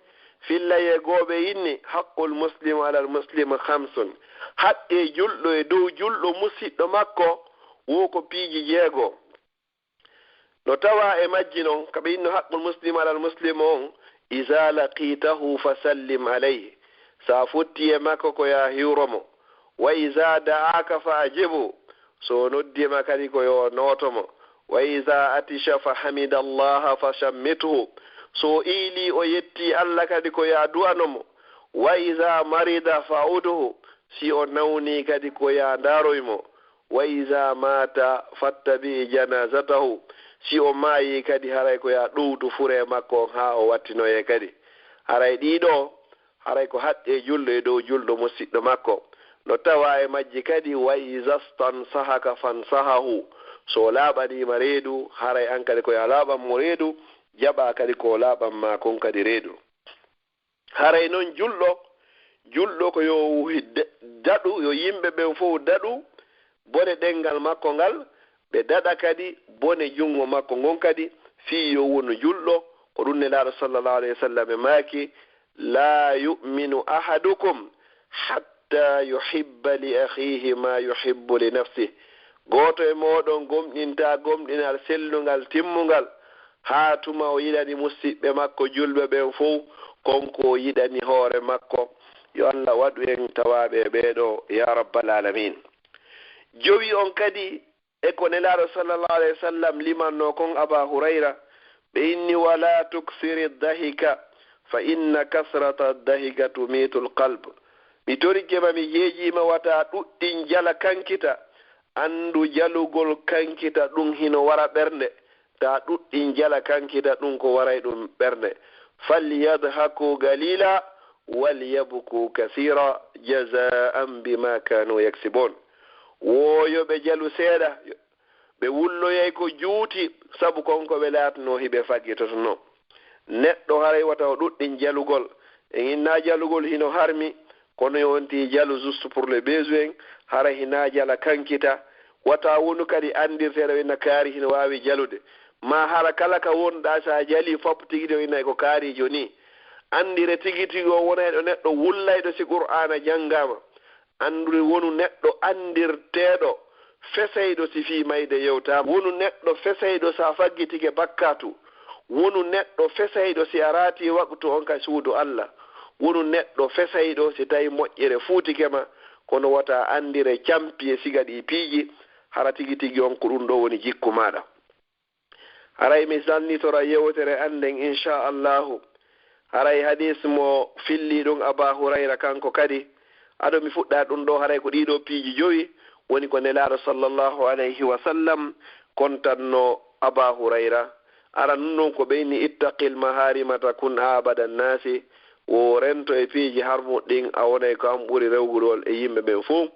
Fillayee goo ɓe inni, "Haqqul muslim alal muslim khamsun." Haqqee julɗo e dow julɗo musiɗɗo makko, wo ko piiji jeego. No tawaa e majji non, ka ɓe inno haqqul muslim alal muslim on, "Iza laqitahu fa sallim alayhi." Si a fotti e makko ko yo a hiwro mo. "Wa iza da'aka fa ajibhu." Si o noddi ma kadi ko yo a nooto mo. "Wa iza atisha fa hamidallaha fa shammithu." Si o iilii o yettii Alla kadi ko yo a du'ano mo. "Wa iza marida fa udhu." Si o nawnii kadi ko yo a ndaaroy mo. "Wa iza mata fattabi janazatahu." Si o maayii kadi, haray ko yo a ɗowtu furee makko on haa o wattinoyee kadi. Haray ɗii ɗoo, haray ko haqqee julɗo e dow julɗo musiɗɗo makko. No tawaa e majji kadi, "Wa iza stansahaka fansahahu." Si o laaɓanii ma reedu, haray an kadi ko yo a laaɓan mo reedu, jaɓaa kadi ko o laaɓan ma kon kadi reedu. Haray non julɗo, julɗo ko yo daɗu, yo yimɓe ɓen fow daɗu bone ɗenngal makko ngal, ɓe daɗa kadi bone junngo makko ngon kadi, fii yo wonu julɗo. Ko ɗun Nelaaɗo sallallahu alayhi wa sallam e maaki, "La yu'minu ahadukum hatta yuhibba li akhihi ma yuhibbu li nafsih." Gooto e mooɗon gomɗintaa gomɗinal sellungal timmungal, haa tuma o yiɗani musiɓɓe makko julɓe ɓen fow kon ko o yiɗani hoore makko. Yo Allah waɗu en tawaaɓe e ɓee ɗoo, yaa rabbal aalamiin. Jowi on kadi e ko Nelaaɗo sallallahu alayhi wa sallam limannoo kon Abaa Hurayra, ɓe inni, "Wala tuksiri dahika, fa inna kasrata dahika tumitul qalb." Mi torike ma, mi jeejii ma, wata ɗuɗɗin jala kankita. Anndu jalugol kankita ɗun hino wara ɓernde. Ta ɗuɗɗin jala kankita ɗun ko waray ɗun ɓernde. "Falyadhaku qalila, walyabku kathira, jazaan bima kanu yaksibun." Wo yo ɓe jalu seeɗa, ɓe wulloyay ko juuti, sabu kon ko ɓe laatunoo hiɓe faggitotonoo. Neɗɗo haray wata o ɗuɗɗin jalugol. En inna jalugol hino harmi, kono yo wonti jalu juste pour le besoin, hara hina jala kankita. Wata wonu kadi anndirteeɗo inna kaari hino waawi jalude. Maa hara kala ka wonɗaa, si a jalii fop tigi ɗo inna ko kaariijo nii. Anndire tigi tigi o wonayɗo neɗɗo wullayɗo si Qur'aana janngaama. Anndu wonu neɗɗo anndirteeɗo fesayɗo si fii mayde yewtaama. Wonu neɗɗo fesayɗo si a faggitike bakkaatu. Wonu neɗɗo fesayɗo si a raatii waqtu on ka suudu Alla. Wonu neɗɗo fesayɗo si tawi moƴƴere fuutike ma, kono wata anndire campi e siga ɗii piiji, hara tigi tigi on ko ɗun ɗoo woni jikku maaɗa. Haray mi salnitora yewtere an nden, inchallahu. Haray hadiis mo fillii ɗun Abaa Hurayra kanko kadi. Ado mi fuɗɗa ɗun ɗoo, haray ko ɗii ɗoo piiji jowi woni ko Nelaaɗo sallallahu alayhi wa sallam kontanno Abaa Hurayra. Aran ɗun ɗon ko ɓe inni, "Ittaqil maharima takun abada nnaasi." Wo rento e piiji harmuɗi ɗin, a wonay ko an ɓuri rewgugol e yimɓe ɓen fow.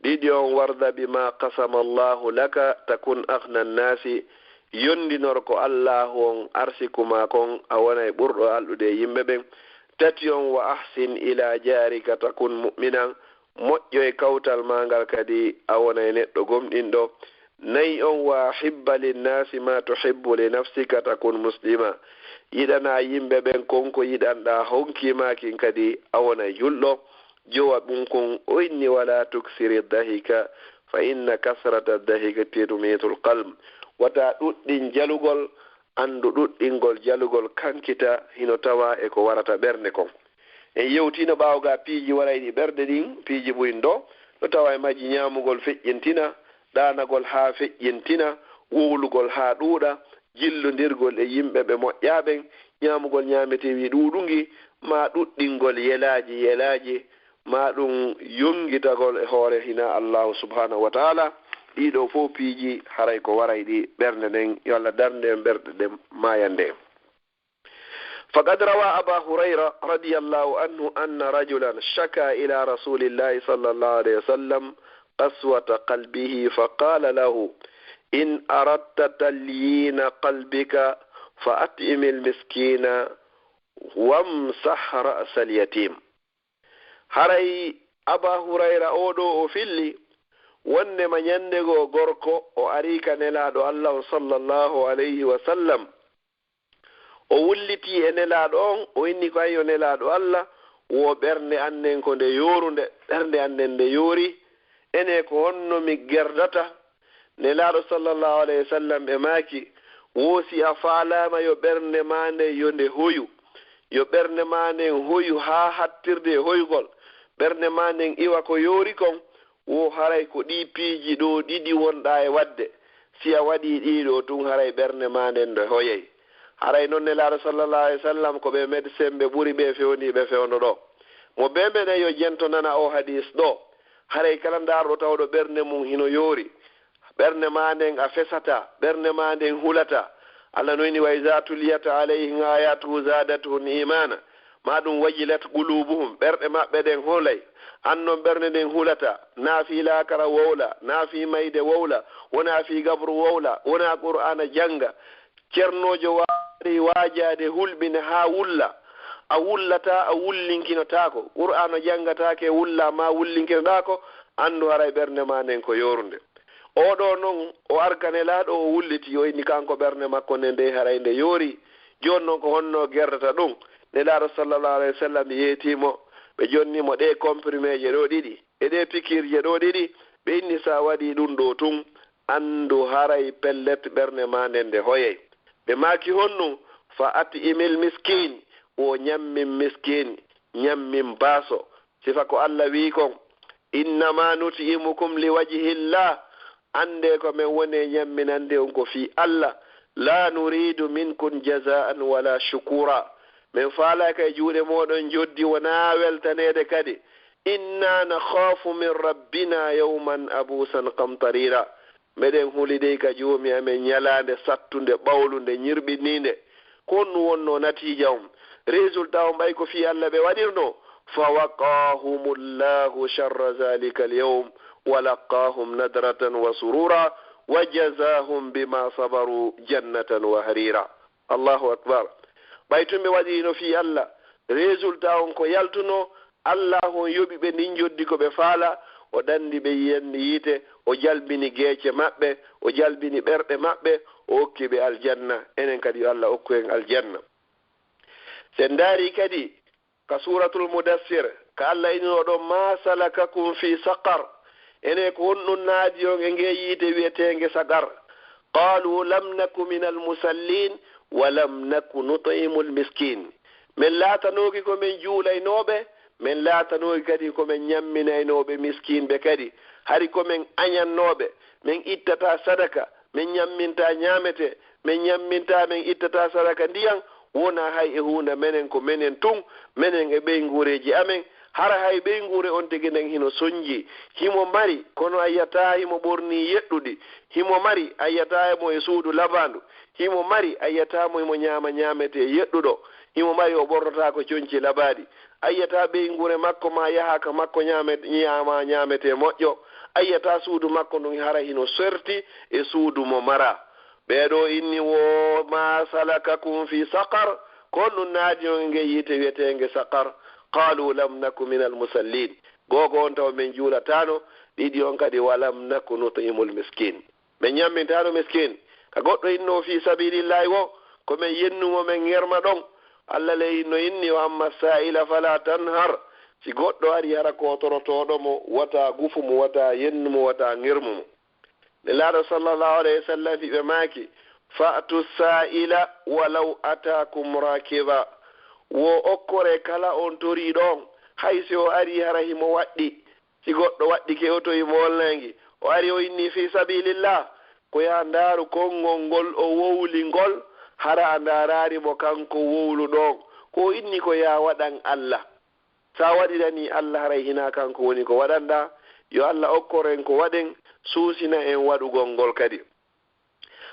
Ɗiɗi on, "Warda bima qasama Allahu laka takun aghna nnaasi." Yondinor ko Allaahu on arsiku ma kon, a wonay ɓurɗo alɗude e yimɓe ɓen. Tati on, wa ahsin ila jarika takun mu'minan, moƴƴo e kawtal maa ngal kadi a wona e neɗɗo gomɗinɗo. Nayi on, wa ahibba linnasi ma tuhibbu li nafsika takun muslima, yiɗana yimɓe ɓen kon ko yiɗanɗaa honki maa kin kadi a wona julɗo. Jowa ɗum kon o inni, wala tuksiri dahika fa inna kasrata dahikati tumitul qalb. Wata ɗuɗɗin jalugol, anndu ɗuɗɗingol jalugol kankita hino tawa e ko warata ɓernde kon. En yewtino ɓaawo ga piiji warayɗi ɓerɗe ɗin, piiji buy ɗo, no tawa e majji ñaamugol feƴƴintina, ɗaanagol haa feƴƴintina, wowlugol haa ɗuuɗa, jillondirgol e yimɓe ɓe moƴƴaa ɓen, ñaamugol ñaameteewi ɗuuɗungi, maa ɗuɗɗingol yelaaji yelaaji, maa ɗum yongitagol e hoore hina Allahu subhanahu wa ta'ala. Ɗiɗo fof piiji haray ko warayɗi ɓernde nden, yo Allah darnde en ɓerɗe ɗen maayande en. فقد روى أبا هريرة رضي الله عنه أن رجلا شكا إلى رسول الله صلى الله عليه وسلم قسوة قلبه فقال له: إن أردت تليين قلبك فأطعم المسكين وامسح رأس اليتيم. Haray Aba Hurayra oo ɗoo o filli wonnde ma ñannde goo gorko o arii ka Nelaaɗo Alla on sallallahu alayhi wa sallam. O wullitii e Nelaaɗo on, o inni ko: "Ayyo Nelaaɗo Alla, wo ɓernde an nden ko nde yoorunde, ɓernde an nden nde yoori. Ene ko honno mi gerdata?" Nelaaɗo sallallahu alayhi wa sallam ɓe maaki: "Wo si a faalaama yo ɓernde maa nden yo nde hoyu, yo ɓernde maa nden hoyu haa hattirde e hoyugol, ɓernde maa nden iwa ko yoori kon, wo haray ko ɗii piiji ɗoo ɗiɗi wonɗaa e waɗde. Si a waɗii ɗii ɗoo tun, haray ɓernde maa nden nde hoyay." Haray non Nelaaɗo sallallahu alayhi wa sallam ko ɓe médecin ɓe ɓuri ɓe fewndi ɓe fewndo ɗoo. Mo bee meɗen yo jento nana oo hadiis ɗoo. Haray kala ndaarɗo tawɗo ɓernde mum hino yoori, ɓernde maa nden a fesataa, ɓernde maa nden hulataa. Alla no inni: "Wa iza tuliyat alayhim ayatuhu zadatuhum imana, ma ɗum wajilat qulubuhum", ɓerɗe maɓɓe ɗen hulay. An non ɓernde nden hulataa, naa fii laakara wowla, naa fii mayde wowla, wonaa fii gabru wowla, wonaa Qur'aana jannga. Cernoojo waaway waajaade hulɓina haa wulla. A wullataa, a wullinkinotaako. Qur'aana janngataake, wullaa, maa wullinkinoɗaako, anndu haray ɓernde maa nden ko yoorunde. Oo ɗoo non, o arka Nelaaɗo, o wullitii, o inni kanko ɓernde makko nden dey haray nde yoori. Jooni non ko honno gerdata ɗum? Nelaaɗo sallallahu alayhi wa sallam yeetii mo, ɓe jonni mo ɗee comprimé je ɗoo ɗiɗi e ɗee pikiir je ɗoo ɗiɗi, ɓe inni: "Si a waɗii ɗum ɗoo tun, anndu haray pellet ɓernde maa nden nde hoyay." Ɓe maaki: "Honɗum?" "Fa at'imil miskin, wo ñammin miskin, ñammin baaso." Sifa ko Alla wi'i kon: "Innama nut'imukum li wajhillah." Anndee ko men woni e ñamminande on ko fii Alla. "La nuridu minkum jazaan wala shukura." Men faalaaka e juuɗe mooɗon njoddi wonaa weltaneede kadi. "Inna nakhafu min rabbina yawman abusan qamtarira." Meɗen huli dey ka Joomi amen ñalaande sattunde, ɓawlunde, ñirɓiniinde. Ko honɗum wonnoo natiija on? Résultat on ɓay ko fii Alla ɓe waɗirnoo? "Fa waqahumullahu sharra zalikal yawm, wa laqahum nadratan wa surura, wa jazahum bima sabaru jannatan wa harira." Allahu akbar. Ɓay tun ɓe waɗiino fii Alla, résultat on ko yaltunoo, Allaahu on yoɓi ɓe ndin njoddi ko ɓe faalaa, o danndi ɓe yiyan-, yiite, o jalbini geece maɓɓe, o jalbini ɓerɗe maɓɓe, o okki ɓe aljanna. Enen kadi yo Alla okku en aljanna. Si en ndaarii kadi ka Suuratul Mudassir, ka Alla innoo ɗon: "Ma salakakum fi saqar?" Ene ko honɗum naadi on e ngee yiite wi'eteenge Saqar? "Qaalu lam naku minal musalliin, wa lam naku nut'imul miskiin." Men laatanooki ko men juulaynooɓe, men laatanooki kadi ko men ñamminaynooɓe miskiinɓe kadi. Hari ko men añannooɓe, men ittataa sadaka, men ñammintaa ñaametee, men ñammintaa, men ittataa sadaka ndiyan, wonaa hay e huunde menen, ko menen tun, menen e ɓeynguureeji amen. Hara hay ɓeynguure on tigi nden hino sonjii, himo mari, kono a yiyataa himo ɓornii yeɗɗuɗi, himo mari, a yiyataa mo e suudu labaandu, himo mari, a yiyataa mo himo ñaama ñaametee yeɗɗuɗo, himo mari, o ɓornotaako conci labaaɗi. A yiyataa ɓeynguure makko maa yaha ka makko ñaame-, ñaama ñaametee moƴƴo. A yiyataa suudu makko ndun hara hino serti e suudu mo maraa. Ɓee ɗoo inni wo: "Ma salakakum fi saqar?" Honɗum naadi on e ngee yiite wi'eteenge Saqar? Qaalu lam naku minal musallin. Go'o on tawa men juulataano, ɗiɗi on kadi wa lam naku nut'imul miskin. Men ñammintaano miskin. Ka goɗɗo inno fii sabilillahi wo, ko men yennumo men ŋerma ɗon. Alla le inno inni, wa amma sa'ila fala tanhar. Si goɗɗo ari hara ko torotooɗo mo, wata gufu mo, wata yennu mo, wata ŋermu mo. Nelaaɗo sallallahu alayhi wa sallam ɓe maaki, fa'tu sa'ila walaw atakum rakiba. Wo okkore kala on toriiɗo on, hay si o ari hara himo waɗɗi. Si goɗɗo waɗɗike oto himo wolnaangi, o ari o inni fii sabilillah, ko yaa ndaaru konngol ngol o wowli ngol, hara a ndaaraari mo kanko wowluɗo on. Ko o inni ko yaa waɗan Alla. Sa waɗiranii Alla, haray hinaa kanko woni ko waɗanɗaa. Yo Alla okkor en ko waɗen, suusina en waɗugol ngol kadi.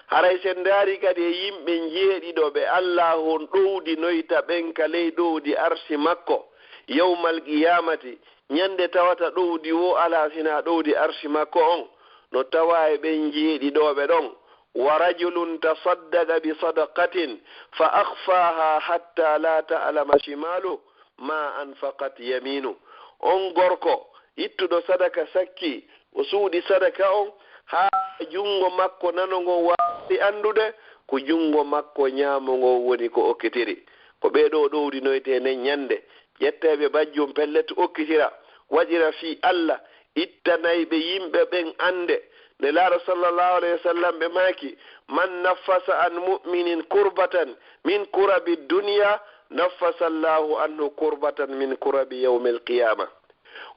Haray si en ndaarii kadi e yimɓe njeeɗiɗo ɓe Allaahu on ɗowdinoyta ɓen ka ley ɗowdi arsi makko, yawmal qiyaamati, ñande tawata ɗowdi woo alaa sinaa ɗowdi arsi makko on, no tawaa e ɓen njeeɗiɗooɓe ɗon, wa rajulun tasaddaqa bi sadaqatin fa akhfaaha hatta la ta'lama shimaaluhu ma anfaqat yaminu. On gorko ittuɗo sadaka sakki, o suuɗi sadaka on haa junngo makko nano ngon waawi anndude ko junngo makko ñaamo ngon woni ko okkitiri. Ko ɓee ɗoo ɗowdinoytee nden ñande, ƴettee ɓe bajjum pellet okkitira, waɗira fii Alla, ittanay ɓe yimɓe ɓen annde. Nelaaɗo sallallahu alayhi wa sallam ɓe maaki, man naffasa an mu'minin kurbatan min kurabi dunya, naffasa Allahu anhu kurbatan min kurabi yawmil qiyama.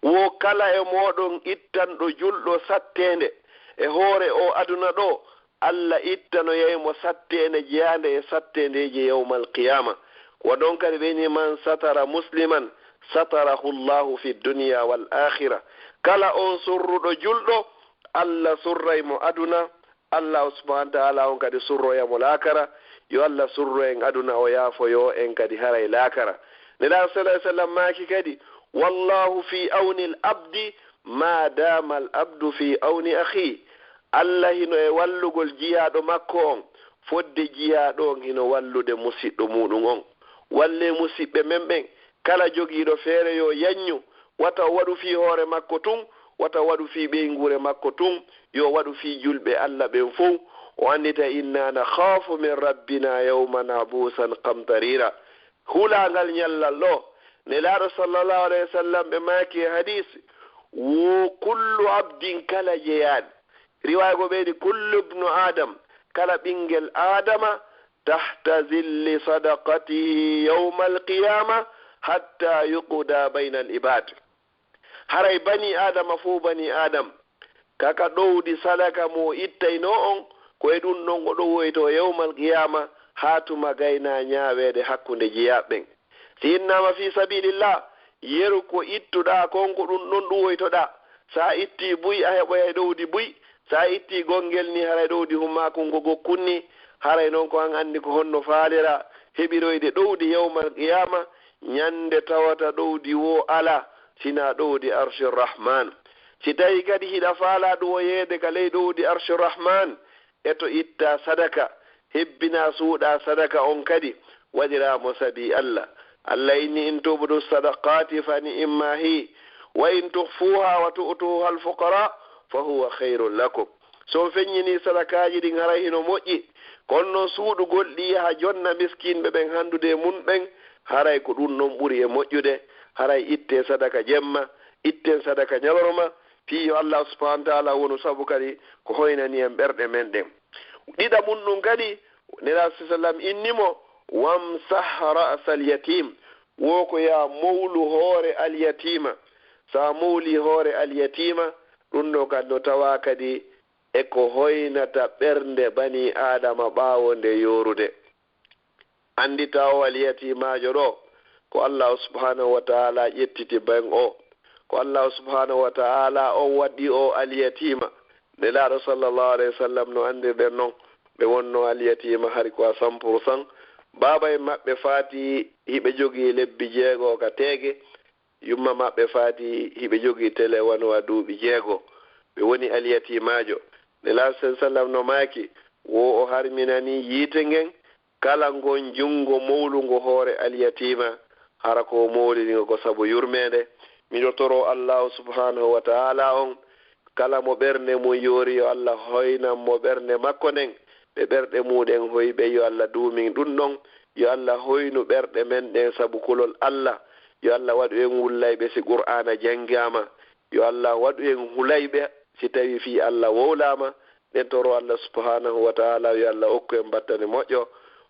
Wo kala e mooɗon ittanɗo julɗo satteende e hoore oo aduna ɗoo, Alla ittanoyay mo satteende jeyaande e satteendeeji yawmal qiyama. Ko ɗon kadi ɓe ni, man satara musliman satarahu Allahu fi dunya wal akhira. Kala on surruɗo julɗo, Alla surray mo aduna, Alla subhanahu wa ta'ala on kadi surroya mo laakara. Yo Alla surro en aduna, o yaafoyo en kadi haray laakara. Nelaaɗo sallallahu alayhi wa sallam maaki kadi, wallahu fi awni al abdi ma dama al abdu fi awni akhi. Alla hino e wallugol jiyaaɗo makko on, fodde jiyaaɗo on hino wallude musiɗɗo muuɗum on. Wallee musiɓɓe men ɓen, kala jogiiɗo feere yo yanñu, wata o waɗu fii hoore makko tun, wata o waɗu fii ɓeynguure makko tun, yo waɗu fii julɓe Alla ɓen fow. O anndita, inna nakhafu min rabbina yawman abusan qamtarira. Hulaangal ñallal ɗoo, Nelaaɗo sallallahu alayhi wa sallam ɓe maaki e hadiisi, wo kullu abdin, kala jeyaaɗo. Riwaaya goo ɓeydi, kullu ibnu Adam, kala ɓinngel Aadama, tahta zilli sadaqatihi yawmal qiyama hatta yuqda bayna al ibad. Haray bani Aadama fow bani Aadam, ka ka ɗowdi sadaka mo o ittaynoo on, ko e ɗum ɗon o ɗowoytoo yawmal qiyama, haa tuma gaynaa ñaaweede hakkunde jiyaaɓe ɓen. Si innaama fii sabilillah, yeru ko ittuɗaa kon ko ɗum ɗon ɗuwoytoɗaa. Sa ittii buy, a heɓoyay ɗowdi buy. Sa ittii gonngel ni, haray ɗowdi hummaakun ko gokkun ni. Haray non ko an anndi ko honno faaliraa heɓiroyde ɗowdi yawmal qiyaama, ñande tawata ɗowdi woo alaa, sinaa ɗowdi Arshi Rahmaan. Si tawii kadi hiɗa faalaa ɗuwoyeede ka ley ɗowdi Arshi Rahmaan, e to ittaa sadaka, hebbinaa suuɗaa sadaka on kadi, waɗiraa mo sabii Alla. Alla inni, in tubdu sadaqaati fa ni'imma hi, wa in tukhfuha wa tu'tuha al-fuqara fa huwa khairun lakum. Si on feññinii sadakaaji ɗin, haray hino moƴƴi. Kono non suuɗugol ɗi, yaha jonna miskinɓe ɓen hanndude e mun ɓen, haray ko ɗun non ɓuri e moƴƴude. Haray ittee sadaka jemma, ittee sadaka ñalorma, fii yo Allah subhanahu wa ta'ala wonu sabu kadi ko hoynani en ɓerɗe men ɗen. Ɗiɗaɓun ɗun kadi, Nelaaɗo sallam inni mo, wamsah ra'sal yatim, wo ko yaa mowlu hoore alyatiima. So a mowlii hoore alyatiima, ɗun ɗoo kadi no tawaa kadi e ko hoynata ɓernde banii Aadama ɓaawo nde yoorude. Anndita o alyatiimaajo ɗoo, ko Allaahu subhaanahu wa ta'aalaa ƴettiti ben o. Ko Allaahu subhaanahu wa ta'aalaa on waɗi o alyatiima. Nelaaɗo sallallahu alayhi wa sallam no anndirɗen non, ɓe wonnoo alyatiima hari ko à cent pour cent. Baaba en maɓɓe faati hiɓe jogii lebbi jeego ka teege, yumma maɓɓe faati hiɓe jogii tele wano a duuɓi jeego. Ɓe woni alyatiimaajo. Nelaaɗo sallallahu alayhi wa sallam no maaki, wo o harminanii yiite ngen, Kala ngon junngo mowlungo hoore alyatiima, hara ko o mowlini ngo ko sabu yurmeende. Miɗo toroo Allaahu subhaanahu wa ta'aalaa on, kala mo ɓernde mum yoori, yo Alla hoynan mo ɓernde makko nden. Ɓe ɓerɗe muuɗen hoyi ɓen, yo Alla duumin ɗum ɗon. Yo Alla hoynu ɓerɗe men ɗen sabu kulol Alla. Yo Alla waɗu en wullayɓe si Qur'aana janngaama. Yo Alla waɗu en hulayɓe si tawii fii Alla wowlaama. Ɗen toroo Alla subhaanahu wa ta'aalaa, yo Alla okku en battane moƴƴo.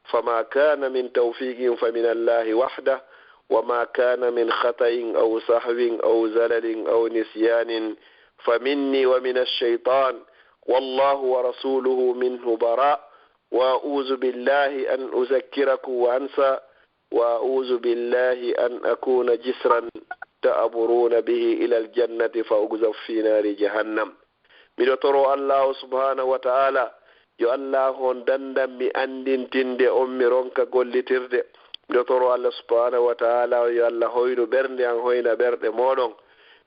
فما كان من توفيق فمن الله وحده، وما كان من خطأ أو سهو أو زلل أو نسيان فمني ومن الشيطان، والله ورسوله منه براء، وأعوذ بالله أن أذكركم وأنسى، وأعوذ بالله أن أكون جسرا تعبرون به إلى الجنة فأقذف في نار جهنم. Miɗo toroo Allaahu subhaanahu wa ta'aalaa, yo Allaahu on dandan mi anndintinde on, mi ronka gollitirde. Miɗo toroo Alla subhaanahu wa ta'aalaa, yo Alla hoynu ɓernde an, hoyna ɓerɗe mooɗon.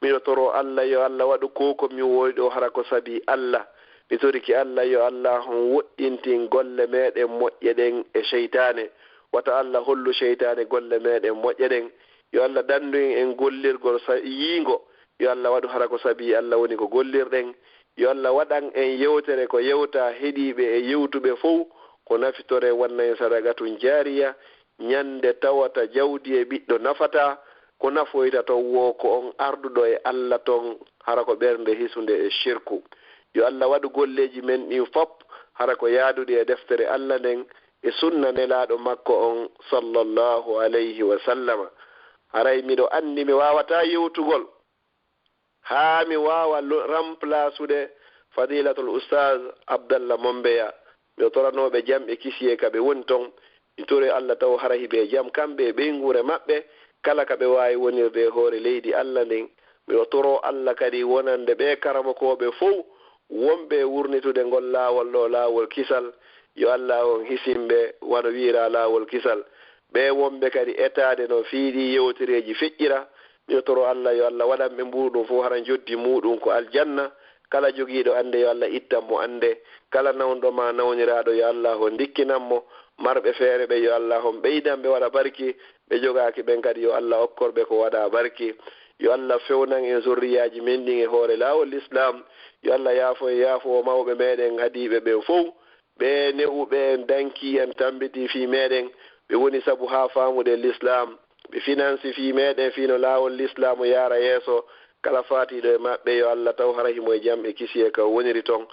Miɗo toroo Alla, yo Alla waɗu ko ko mi woodi ɗoo hara ko sabii Alla. Mi torike Alla, yo Allaahu on woɗɗintin golle meeɗen moƴƴe ɗen e seytaane. Wata Alla hollu seytaane golle meeɗen moƴƴe ɗen. Yo Alla dandu en, en gollirgol sa-, yiingo. Yo Alla waɗu hara ko sabii Alla woni ko gollirɗen. Yo Alla waɗan en yewtere ko yewta heɗiiɓe e yewtuɓe fow, ko nafitoree, wanna en sadaqatun jaariya, ñande tawata jawdi e ɓiɗɗo nafataa, ko nafoyta ton wo ko on arduɗo e Alla ton, hara ko ɓernde hisunde e shirku. Yo Alla waɗu golleeji men ɗin fop hara ko yaaduɗi e deftere Alla nden e sunna Nelaaɗo makko on, sallallahu alayhi wa sallama. Haray miɗo anndi mi waawataa yewtugol haa mi waawa lo-, remplasude Fadilatul Ustaaz Abdallah Mombeya. Miɗo toranoo ɓe jam e kisiyee ka ɓe woni ton. Mi toroy Alla taw hara hiɓe e jam, kamɓe e ɓeynguure maɓɓe, kala ka ɓe waawi wonirde e hoore leydi Alla ndin. Miɗo toroo Alla kadi wonande ɓee karamokooɓe fow, wonɓe e wurnitude ngol laawol ɗoo, laawol kisal. Yo Alla on hisin ɓe, wano wi'iraa laawol kisal. Ɓee wonɓe kadi etaade no fii ɗii yewtereeji feƴƴira, miɗo toroo Alla, yo Alla waɗan ɓe mbuuɗum fow hara njoddi muuɗum ko aljanna. Kala jogiiɗo annde, yo Alla ittan mo annde. Kala nawnuɗo maa nawniraaɗo, yo Allaahu ndikkinan mo. Marɓe feere ɓen, yo Allaahu on ɓeydan ɓe waɗa barki. Ɓe jogaaki ɓen kadi, yo Alla okkor ɓe ko waɗaa barki. Yo Alla fewnan en zurriyaaji men ɗin e hoore laawol Lislaam. Yo Alla yaafo en, yaafo mawɓe meeɗen adiiɓe ɓen fow. Ɓee ne'uɓe en, dankii en, tambitii fii meeɗen, ɓe woni sabu haa faamuɗen Lislaam. Ɓe finansi fii meeɗen fii no laawol Lislaamu yaara yeeso. Kala faatiiɗo e maɓɓe, yo Alla taw hara himo e jam e kisiyee ka o woniri ton.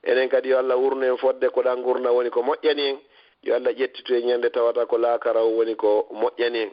Enen kadi, yo Alla wurnu en fodde ko ɗan ngurndan woni ko moƴƴani en. Yo Alla ƴettitu en ñande tawata ko laakara on woni ko moƴƴani en.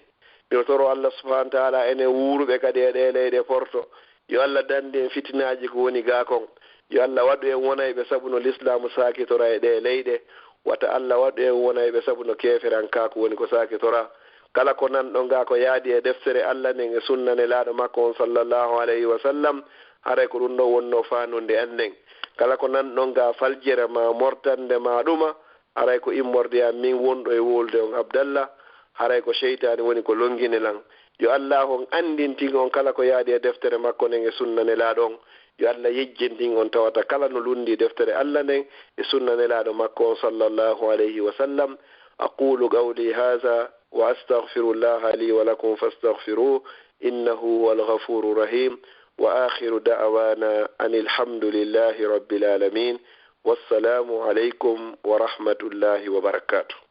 Miɗo toroo Alla subhaanahu wa ta'aalaa, enen wuuruɓe kadi e ɗee leyɗe porto, yo Alla dandu en fitinaaji ko woni gaa kon. Yo Alla waɗu en wonayɓe sabu no Lislaamu saakitora e ɗee leyɗe. Wata Alla waɗu en wonayɓe sabu no keeferankaaku woni ko saakitoraa. Kala ko nanɗon gaa ko yaadi e deftere Alla nden e sunna Nelaaɗo makko on, sallallahu alayhi wa sallam, haray ko ɗum ɗoo wonnoo faandude an nden. Kala ko nanɗon gaa faljere maa mortannde maa ɗuma, haray ko immorde an min wonɗo e wowlude on Abdallah, haray ko seytaane woni ko lonngini lan. Yo Allaahu on anndintin on kala ko yaadi e deftere makko nden e sunna Nelaaɗo on. Yo Alla yejjentin on tawata kala no lunndii deftere Alla nden e sunna Nelaaɗo makko on, sallallahu alayhi wa sallam. أقول قولي هذا وأستغفر الله لي ولكم فاستغفروه إنه هو الغفور الرحيم. وآخر دعوانا أن الحمد لله رب العالمين. والسلام عليكم ورحمة الله وبركاته.